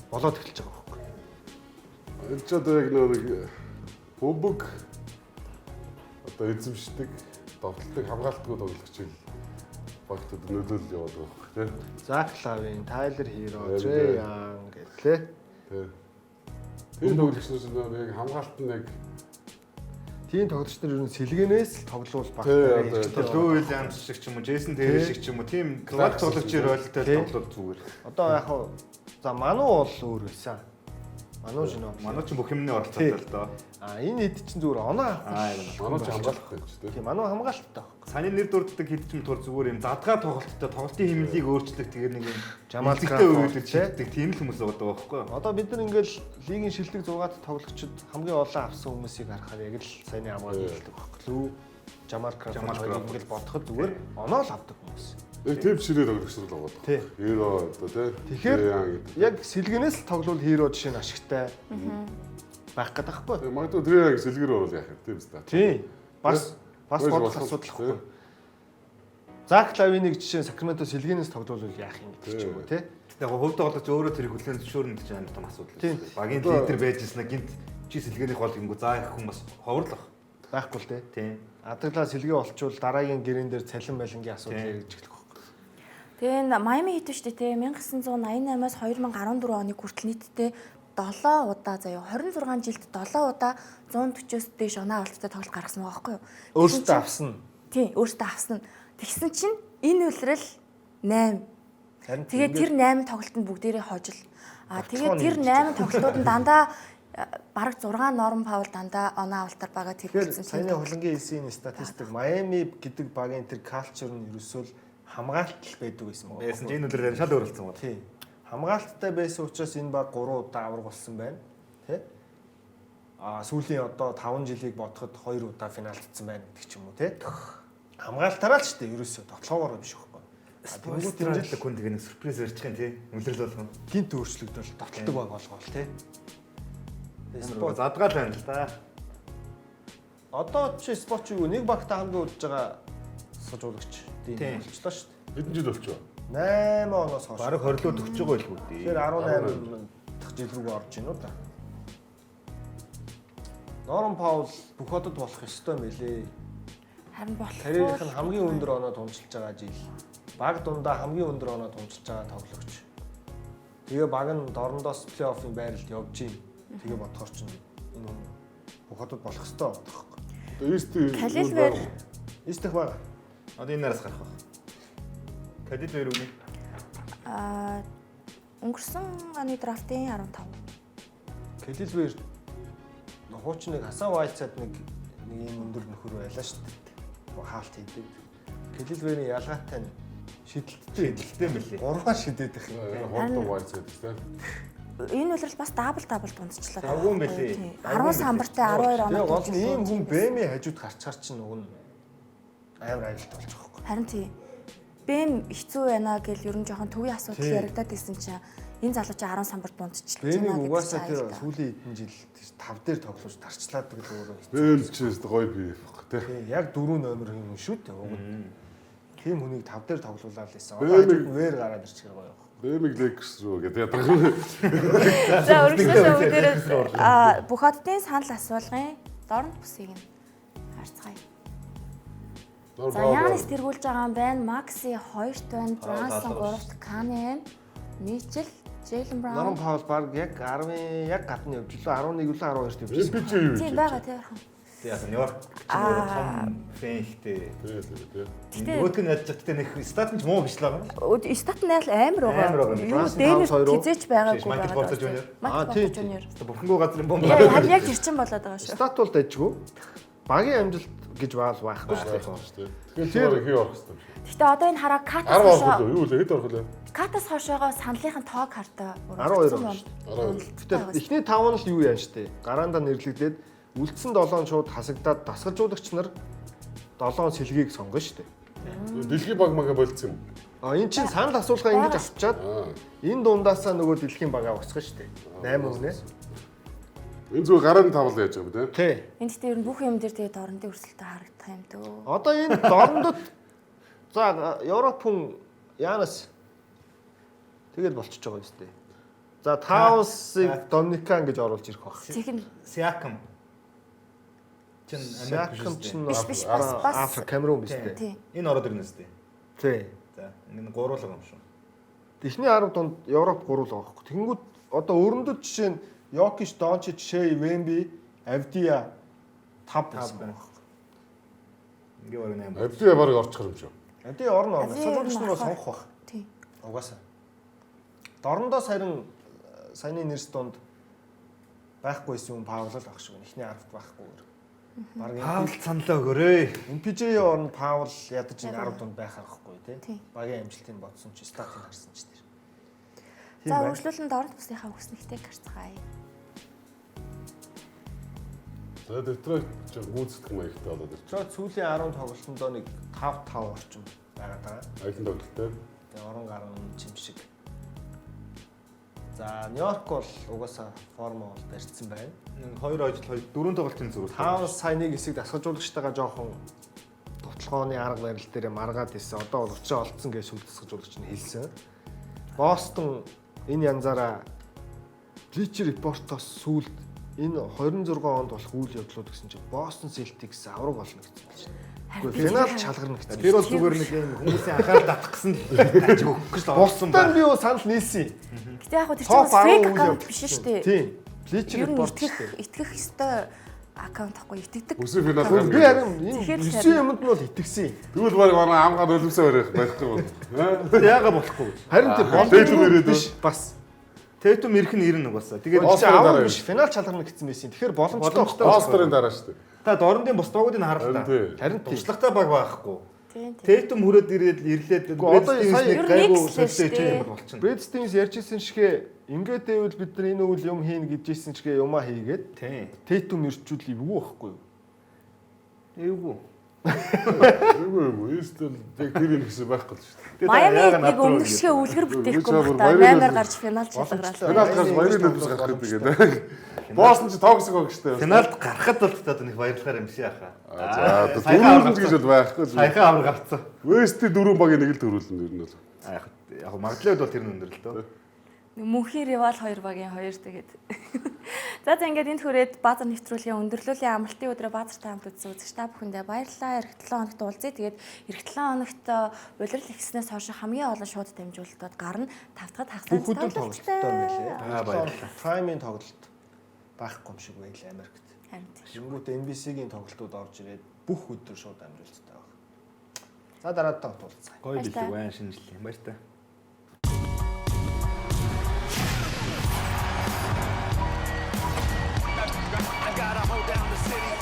Speaker 7: болоод эхэлж байгаа байхгүй юу?
Speaker 6: Энэ ч одоо яг нэг бөмбөг одоо эзэмшдэг, довтлдог, хамгаалтгүй тоглогч л багтад нөлөөлөл яваад байгаа байхгүй тий.
Speaker 7: Зак Лавин, Тайлер Хиро,
Speaker 6: Харин
Speaker 7: Трей
Speaker 6: тий.
Speaker 7: Янг гэлээ.
Speaker 6: Тий. Тэр тоглогч нар нь яг хамгаалт нь яг
Speaker 7: Тийм тоглогч нар ер нь сэлгэнээс л тоглоул баг.
Speaker 6: Тий, одоо
Speaker 5: Тэр Лүү Уильямс шиг ч юм уу, Джейсон Терри шиг ч юм уу, тийм класс тоглогчийн ролтой
Speaker 7: Тий.
Speaker 5: тоглол зүгээр.
Speaker 7: Одоо яг хуу за Ману бол өөр байсан. Ману Жинобли.
Speaker 5: Ману ч бүх юмны оролцоотой л доо.
Speaker 7: А энэ хэд чинь зүгээр оноо авах.
Speaker 6: Ману ч хамгаалах гэж тий.
Speaker 7: Тийм ману хамгаалттай байхгүй.
Speaker 5: Саний нэр дурддаг хэд ч юм тур зүгээр юм задгаа тоглолттой тоглолтын хэмнэлийг өөрчлөх тэгээ нэг юм
Speaker 7: Жамал
Speaker 5: илзэгтэй
Speaker 7: Крафорд,
Speaker 5: үеэр
Speaker 7: тий.
Speaker 5: шийддэг тийм л хүмүүс байгаа байхгүй юу?
Speaker 7: Одоо бид нар ингээл лигийн шилдэг 6-д тоглогчид хамгийн олон авсан хүмүүсийг харахаар яг л саяны хамгаалалт хэлдэг байхгүй. Лүү Жамал Крафорд
Speaker 5: Жамал
Speaker 7: хоёрыг
Speaker 5: Крафорд.
Speaker 7: ингээл бодоход зүгээр оноо л авдаг хүмүүс.
Speaker 6: Яг тийм ширээ тоглогч нар л байгаа.
Speaker 7: Тий.
Speaker 6: Хиро одоо тий.
Speaker 7: Тэгэхээр
Speaker 6: гэдэг.
Speaker 7: яг сэлгэнээс л тоглол хиро жишээ нь ашигтай байх гэдэг байхгүй.
Speaker 6: Тэгээ магадгүй тэр яг сэлгэр орвол яах юм тийм үстэй.
Speaker 7: Тийм. Бас бас
Speaker 6: Байж
Speaker 7: бодох
Speaker 6: болох.
Speaker 7: асуудал
Speaker 6: Тий.
Speaker 7: байхгүй. Зак Лавиныг жишээ нь Сакраменто сэлгэнээс тоглол яах юм гэдэг ч юм уу тий.
Speaker 5: Гэтэ яг хувь тоглогч өөрөө тэрийг хүлээн зөвшөөрнө гэж амар том асуудал.
Speaker 7: Тийм.
Speaker 5: Багийн лидер байж ирсэн гинт чи сэлгээнийх бол гингүү заа их хүн бас ховрлох.
Speaker 7: Байхгүй л тий.
Speaker 5: Тийм.
Speaker 7: Адаглаа сэлгээ олчвол дараагийн гэрэн дээр цалин малингийн асуудал
Speaker 5: Тий.
Speaker 7: яригдж эхлэх байхгүй.
Speaker 4: Тэгээ энэ Майами Heat шүү дээ те 1988-аас 2014 оны хүртэл нийтдээ 7 удаа заяа 26 жилд 7 удаа 140-оос дээш оноо авалттай тоглолт гаргасан байгаа байхгүй юу?
Speaker 7: Өөртөө авсан.
Speaker 4: Тийм, өөртөө авсан. Тэгсэн чинь энэ үлрэл 8.
Speaker 7: Харин
Speaker 4: Тэгээд тэр 8 тоглолтод бүгдээрээ хожил. А тэгээд
Speaker 7: Давталгаа
Speaker 4: тэр
Speaker 7: нэгдэж
Speaker 4: 8 тоглолтууд нь дандаа бараг 6 Норм Паул дандаа оноо авалтаар бага
Speaker 7: Тэгэхээр
Speaker 4: тэргүүлсэн.
Speaker 7: саяны хулангийн хэлсэн энэ статистик Майами гэдэг багийн тэр калчер нь ерөөсөө л хамгаалт л байдаг байсан байгаа.
Speaker 5: Байсан чинь энэ үлрэл шал өөрлөсөн байна.
Speaker 7: Тийм. Хамгаалттай байсан учраас энэ баг 3 удаа авраг болсон байна. Тэ? А сүүлийн одоо 5 жилийг бодоход 2 удаа финалдсан байна гэдэг ч юм уу тэ? Хамгаалтаараа л ч дээ ерөөсөө тоглоогоор биш байхгүй. А
Speaker 5: Тэнгүүд
Speaker 7: тэнгууд энэ жил
Speaker 5: хүн тэгээ нэг сюрприз ярьчих юм тий. Үлрэл болгоно.
Speaker 7: гинт өөрчлөгдөл тогтолдог баг болгоол тэ.
Speaker 5: Спорт задгаал байна л да.
Speaker 7: Одоо чи спорт юу нэг багтаа хамгийн удаж байгаа сажуулагч тийм болчлоо шүү дээ.
Speaker 6: Хэдэн жил болчихоо.
Speaker 7: 8 оноос хойш.
Speaker 5: Бараг хорлоо төгсөж байгаа байлгүй дээ.
Speaker 7: Тэгэхээр 18 дахь жил рүү орж ийн үү да. Норм Паул бүх одод болох ёстой мэлээ.
Speaker 4: Харин болох.
Speaker 7: Карьерийнх нь хамгийн өндөр оноо тунжилж байгаа жил. Баг дундаа хамгийн өндөр оноо тунжилж байгаа тоглогч. Тэгээ баг нь дорндоос плей-оффын байралд явж гин. Тэгээ бодохоор чинь энэ хүн бүх одод болох ёстой байгаа байхгүй.
Speaker 6: Одоо East
Speaker 4: Калил Вэр
Speaker 7: Эстэх баг.
Speaker 5: Одоо энэ нараас гарах байх. Кадид хоёр үний.
Speaker 4: Аа өнгөрсөн оны драфтын 15.
Speaker 7: Калил Вэр хуучин нэг Хасан Вайцад нэг нэг юм өндөр нөхөр байлаа шүү дээ. Хаалт хийдэг. Калил Вэрийн ялгаатай нь шидэлттэй
Speaker 5: Шидэлттэй мөлий.
Speaker 7: Гурван шидэд их юм.
Speaker 6: Хурдан White гэдэг тийм.
Speaker 4: Энэ үлрэл бас дабл дабл дундчлаа.
Speaker 5: Давгүй юм байлээ.
Speaker 4: 10 самбартай 12 оноо.
Speaker 7: Тэгээ гол нь ийм хүн Бэми хажууд гарчхаар чинь уг нь амар аюултай болж байгаа байхгүй.
Speaker 4: Харин тий. Бэм хэцүү байна гэл ер нь жоохон төвийн асуудал
Speaker 7: Тий.
Speaker 4: яригадаад исэн чинь энэ залуу чинь 10 самбар дундчилж
Speaker 7: Бэмиг
Speaker 4: байна
Speaker 7: угаасаа
Speaker 4: гэдэг
Speaker 7: тэр
Speaker 4: чинь аюултай.
Speaker 7: сүүлийн хэдэн жил тэр тав дээр тоглож тарчлаадаг л өөрөө.
Speaker 6: Бэм ч гэсэн гоё бие байхгүй тийм.
Speaker 7: Тий, яг дөрөв номер юм шүү дээ уг нь. Тийм хүнийг тав дээр тоглуулаад л байсан. Одоо
Speaker 6: Бэмиг-
Speaker 7: хажууд нь вэр гараад ирчихээр гоё байх.
Speaker 6: Бэмиг Lakers руу гэдэг яадаг.
Speaker 4: За өргөжлөөсөө бүгдээрээ аа бүх оддын санал асуулгын дорнот бүсийг нь харцгаая. За Янис тэргүүлж байгаа юм байна. Макси 2-т байна, Брансон 3-т, Кане, Мичел, Джейлен
Speaker 7: Норм
Speaker 4: Браун.
Speaker 7: Паул баг яг 10-ын яг гадна явж лөө 11 лөө 12-т явж байсан.
Speaker 6: MPJ юу
Speaker 4: Тийм
Speaker 6: гэж.
Speaker 4: байгаа тийм орхон.
Speaker 5: Тэг яг Нью-Йорк ч юм уу том фэн ихтэй.
Speaker 6: Тийм тийм.
Speaker 4: Гэтэ
Speaker 5: Нөгөөх нь яаж ч гэхдээ нэг стат нь ч муу биш л байгаа юм.
Speaker 4: стат нь айл амар
Speaker 5: Амар
Speaker 4: байгаа.
Speaker 5: байгаа.
Speaker 4: Юу
Speaker 7: Брансон
Speaker 4: Дэнвер
Speaker 7: 5-2 руу.
Speaker 4: хизээч байгаагүй
Speaker 5: Биш, Майкл
Speaker 4: байгаа.
Speaker 5: Портер Жуниор.
Speaker 4: Майкл
Speaker 7: Аа,
Speaker 4: Портер
Speaker 7: тий, тий.
Speaker 4: Жуниор.
Speaker 5: Бурхангүй газрын бомб.
Speaker 4: Яа, харин яг тэр чин болоод байгаа шүү.
Speaker 7: Стат бол дайжгүй. Багийн амжилт гэж баал байхгүй шүү дээ.
Speaker 6: Тийм. Тэгэхээр зүгээр хий орох хэрэгтэй юм шиг.
Speaker 4: Гэтэ одоо энэ хараа Катас
Speaker 6: 10 орох
Speaker 4: хошоо
Speaker 6: лөө юу лээ хэд орох лээ?
Speaker 4: Катас хошоогоо саналынхын тоог хартаа
Speaker 7: 12 он шүү
Speaker 6: 12.
Speaker 7: Гэтэ эхний тав нь л юу яан штэ. Гараандаа нэрлэгдээд үлдсэн 7 нь шууд хасагдаад дасгалжуулагч нар 7 сэлгийг сонгоно штэ.
Speaker 6: Дэлхийн баг мага болцсон юм.
Speaker 7: А эн чинь санал асуулгаа ингэж авчаад
Speaker 6: Аа.
Speaker 7: энэ дундаасаа нөгөө дэлхийн багаа усгах штэ. 8 хүнээс.
Speaker 6: Энэ зүгээр гарааны тавал яаж байгаа юм бэ те?
Speaker 7: Тий.
Speaker 4: Энэ дэхтэй ер нь бүх юм дээр тэгээд орондын өрсөлдөө харагдах юм дөө.
Speaker 7: Одоо энэ дорндод за Европ хүн Янас тэгэл болчихж байгаа юм штэ. За Таунсыг Доминикан гэж оруулж ирэх байх.
Speaker 4: Тэгин
Speaker 5: Сиакам. Чин Америк биш
Speaker 7: Сиакам
Speaker 5: үстэй.
Speaker 7: чинь
Speaker 4: Биш, биш, бас- бас-
Speaker 7: Африк Камерун биз дээ.
Speaker 4: тий.
Speaker 5: Энэ ороод ирнэ үстэй.
Speaker 7: Тий.
Speaker 5: За энэ гуруулга юм шүү.
Speaker 7: Эхний 10 дунд Европ гурвал байгаа байхгүй. Тэнгүүд одоо өрөндөд жишээ нь Йокич, Дончич, Шей, Вемби, Авдия 5 байсан
Speaker 5: байна.
Speaker 7: байгаа байхгүй.
Speaker 5: Ингээ бараг 8.
Speaker 6: Авдия бараг орчих юм шүү.
Speaker 7: Авдия орно орно.
Speaker 4: Авдия
Speaker 7: Сажуулагч нар
Speaker 4: орно.
Speaker 7: сонгох байх.
Speaker 4: Тий.
Speaker 7: Угаасаа. Дорндоос харин саяны нэрс дунд Байхгүйсэн юм Паул л ах шиг байна. Эхний 10-т байхгүйгээр. Бараг
Speaker 5: Паул саналаа өгөөрэй.
Speaker 7: MPJ-ийн оронд Паул ядаж энэ 10 дунд байх аргагүй
Speaker 4: Тий.
Speaker 7: тий. Багийн амжилтыг бодсон чи статыг харсан чи тэр.
Speaker 4: За үргэлжлүүлэн дорнот бүсийнхаа хүснэгтээ гарцгаая.
Speaker 6: За Детройт ч гүйцэтгэх маягтай болоод ирчих.
Speaker 7: Детройт сүүлийн 10 тоглолтондоо нэг 5-5 орчим байгаад байгаа.
Speaker 6: Аялан тоглолттой.
Speaker 7: Тэгээ орон гарan чим шиг. За Нью-Йорк бол угаасаа форм бол барьцсан байна.
Speaker 5: Нэг хоёр ажил хоёр дөрвөн тоглолтын зүрх.
Speaker 7: Таун сая нэг хэсэг дасгажуулагчтайгаа жоохон довтлогооны арга барил дээр маргаад исэн. Одоо бол учраа олдсон гэж сүл дасгажуулагч нь хэлсэн. Бостон энэ янзаараа Bleacher Report-оос сүүлд энэ 26 онд болох үйл явдлууд гэсэн чинь Boston Celtics авраг болно гэсэн байна шин. Үгүй финал чалгарна гэсэн.
Speaker 5: Тэр бол зүгээр нэг юм хүмүүсийн анхаарал татах гэсэн л ажиг өгөх гэж л орсон
Speaker 7: Бостон
Speaker 5: байна.
Speaker 7: би юу санал нийлсэн.
Speaker 4: Гэтэ яг хөө тэр чинь
Speaker 7: Топ
Speaker 4: бас фейк
Speaker 7: 10 үйл
Speaker 4: аккаунт
Speaker 7: явдал
Speaker 4: биш шүү дээ.
Speaker 7: Тийм. Bleacher
Speaker 4: Ер нь
Speaker 7: Report
Speaker 4: итгэх
Speaker 7: шүү дээ.
Speaker 4: итгэх ёстой аккаунт ахгүй итгэдэг.
Speaker 6: Бүсийн финал
Speaker 7: Гэхдээ Би харин энэ
Speaker 4: Тэгэхээр л
Speaker 7: 9 юмд нь бол итгэсэн.
Speaker 6: Тэгвэл баг манай амгаад өлөмсөө барих байхгүй бол.
Speaker 5: Яага болохгүй гэж.
Speaker 7: Харин тийм
Speaker 6: Тэйтүм
Speaker 7: боломжгүй
Speaker 6: ирээд
Speaker 7: биш бас.
Speaker 5: Тэйтүм ирэх нь ирнэ угаасаа. Тэгээд
Speaker 7: Чи
Speaker 6: Острын
Speaker 7: авах
Speaker 6: дараа
Speaker 7: биш финал чалгарна гэсэн байсан. Тэгэхээр боломжтой
Speaker 5: Боломжтой.
Speaker 7: байхгүй.
Speaker 6: Острын дараа шүү дээ.
Speaker 5: та дорнодын бус багуудыг харал та.
Speaker 6: Харин тий.
Speaker 7: Харин тийм.
Speaker 5: Туршлагатай баг байхгүй.
Speaker 4: Тийм тийм.
Speaker 5: Тэйтүм хүрээд ирээд ирлээд
Speaker 7: Үгүй, одоо
Speaker 5: Брэд
Speaker 7: сая-
Speaker 5: Стивенс нэг
Speaker 4: Ер нь
Speaker 5: гайгүй
Speaker 4: Knicks л
Speaker 5: солио
Speaker 4: шүү
Speaker 5: ичээ
Speaker 4: дээ.
Speaker 5: юм бол болчихно.
Speaker 7: Брэд Стивенс ярьжсэн шигэ ингээд дэвэл бид нар энэ үйл юм хийнэ гэж ийсэн чигэ юмаа хийгээд
Speaker 5: Тийм.
Speaker 7: Тэйтүм ирчүүл эвгүй байхгүй юу?
Speaker 5: Эвгүй.
Speaker 6: Эвгүй эвгүй. Эстэл яг тэр юм гэсэн байхгүй л шүү дээ.
Speaker 4: Майами
Speaker 5: Яага
Speaker 4: нэг
Speaker 5: над руу
Speaker 4: өмнөх шигэ
Speaker 5: ирээд.
Speaker 4: үлгэр бүтээхгүй
Speaker 6: Үгүй,
Speaker 4: байх та
Speaker 6: баярын
Speaker 4: 8-аар
Speaker 6: төлөв.
Speaker 4: гарч финал чалгараад.
Speaker 6: Финалд гарч баярын төлөвс гарах гэдэг ээ. Бостон ч токсик баг шүү дээ.
Speaker 5: Финалд гарахад бол та нэг баярлахаар юм шиг яхаа.
Speaker 6: За
Speaker 5: Саяхан авраг
Speaker 6: дөрвөн гэж бол байхгүй.
Speaker 5: Саяхан авраг авцсан.
Speaker 6: Вестийн дөрвөн багийн нэг л төрүүлнэ ер нь бол.
Speaker 5: А яг яг магадлал бол тэр нь өндөр л дөө.
Speaker 4: Мөнхийн ривал хоёр багийн хоёр тэгээд. За за ингээд энд хүрээд баазар нэвтрүүлгийн өндөрлөлийн амралтын өдрөө баазартай хамт үзсэн үзэгч та бүхэндээ баярлалаа. Ирэх 7 хоногт уулзъя. Тэгээд ирэх 7 хоногт улирал ихснээс хойш хамгийн олон шууд дамжуулалтууд гарна. Тав дахь хагас
Speaker 7: Бүх өдөр тоглолттой юм байлээ.
Speaker 5: Аа, баярлалаа.
Speaker 7: Праймын тоглолт байхгүй юм шиг байлаа Америкт.
Speaker 4: Харин тийм.
Speaker 7: Шингүүт NBC-гийн тоглолтууд орж ирээд бүх өдөр шууд амжилттай баг. За дараа тав уулзъя.
Speaker 5: Гоё
Speaker 4: Баярлалаа.
Speaker 5: билэг байна шинэ жилийн. Баяр та.
Speaker 2: I gotta hold down the city.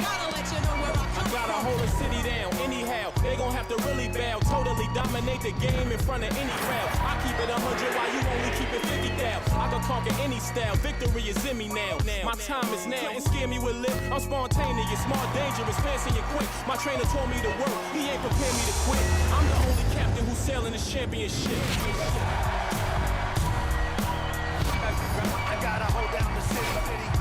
Speaker 3: Gotta let you know where I come
Speaker 1: Gotta
Speaker 3: from.
Speaker 1: hold the city down anyhow. They gon' have to really bow. Totally dominate the game in front of any crowd. I keep it 100 while you only keep it 50 down. I can conquer any style. Victory is in me now. My time is now. Couldn't scare me with lip. I'm spontaneous, smart, dangerous, fancy and quick. My trainer told me to work. He ain't prepared me to quit. I'm the only captain who's sailing the championship.
Speaker 2: I gotta hold down the city.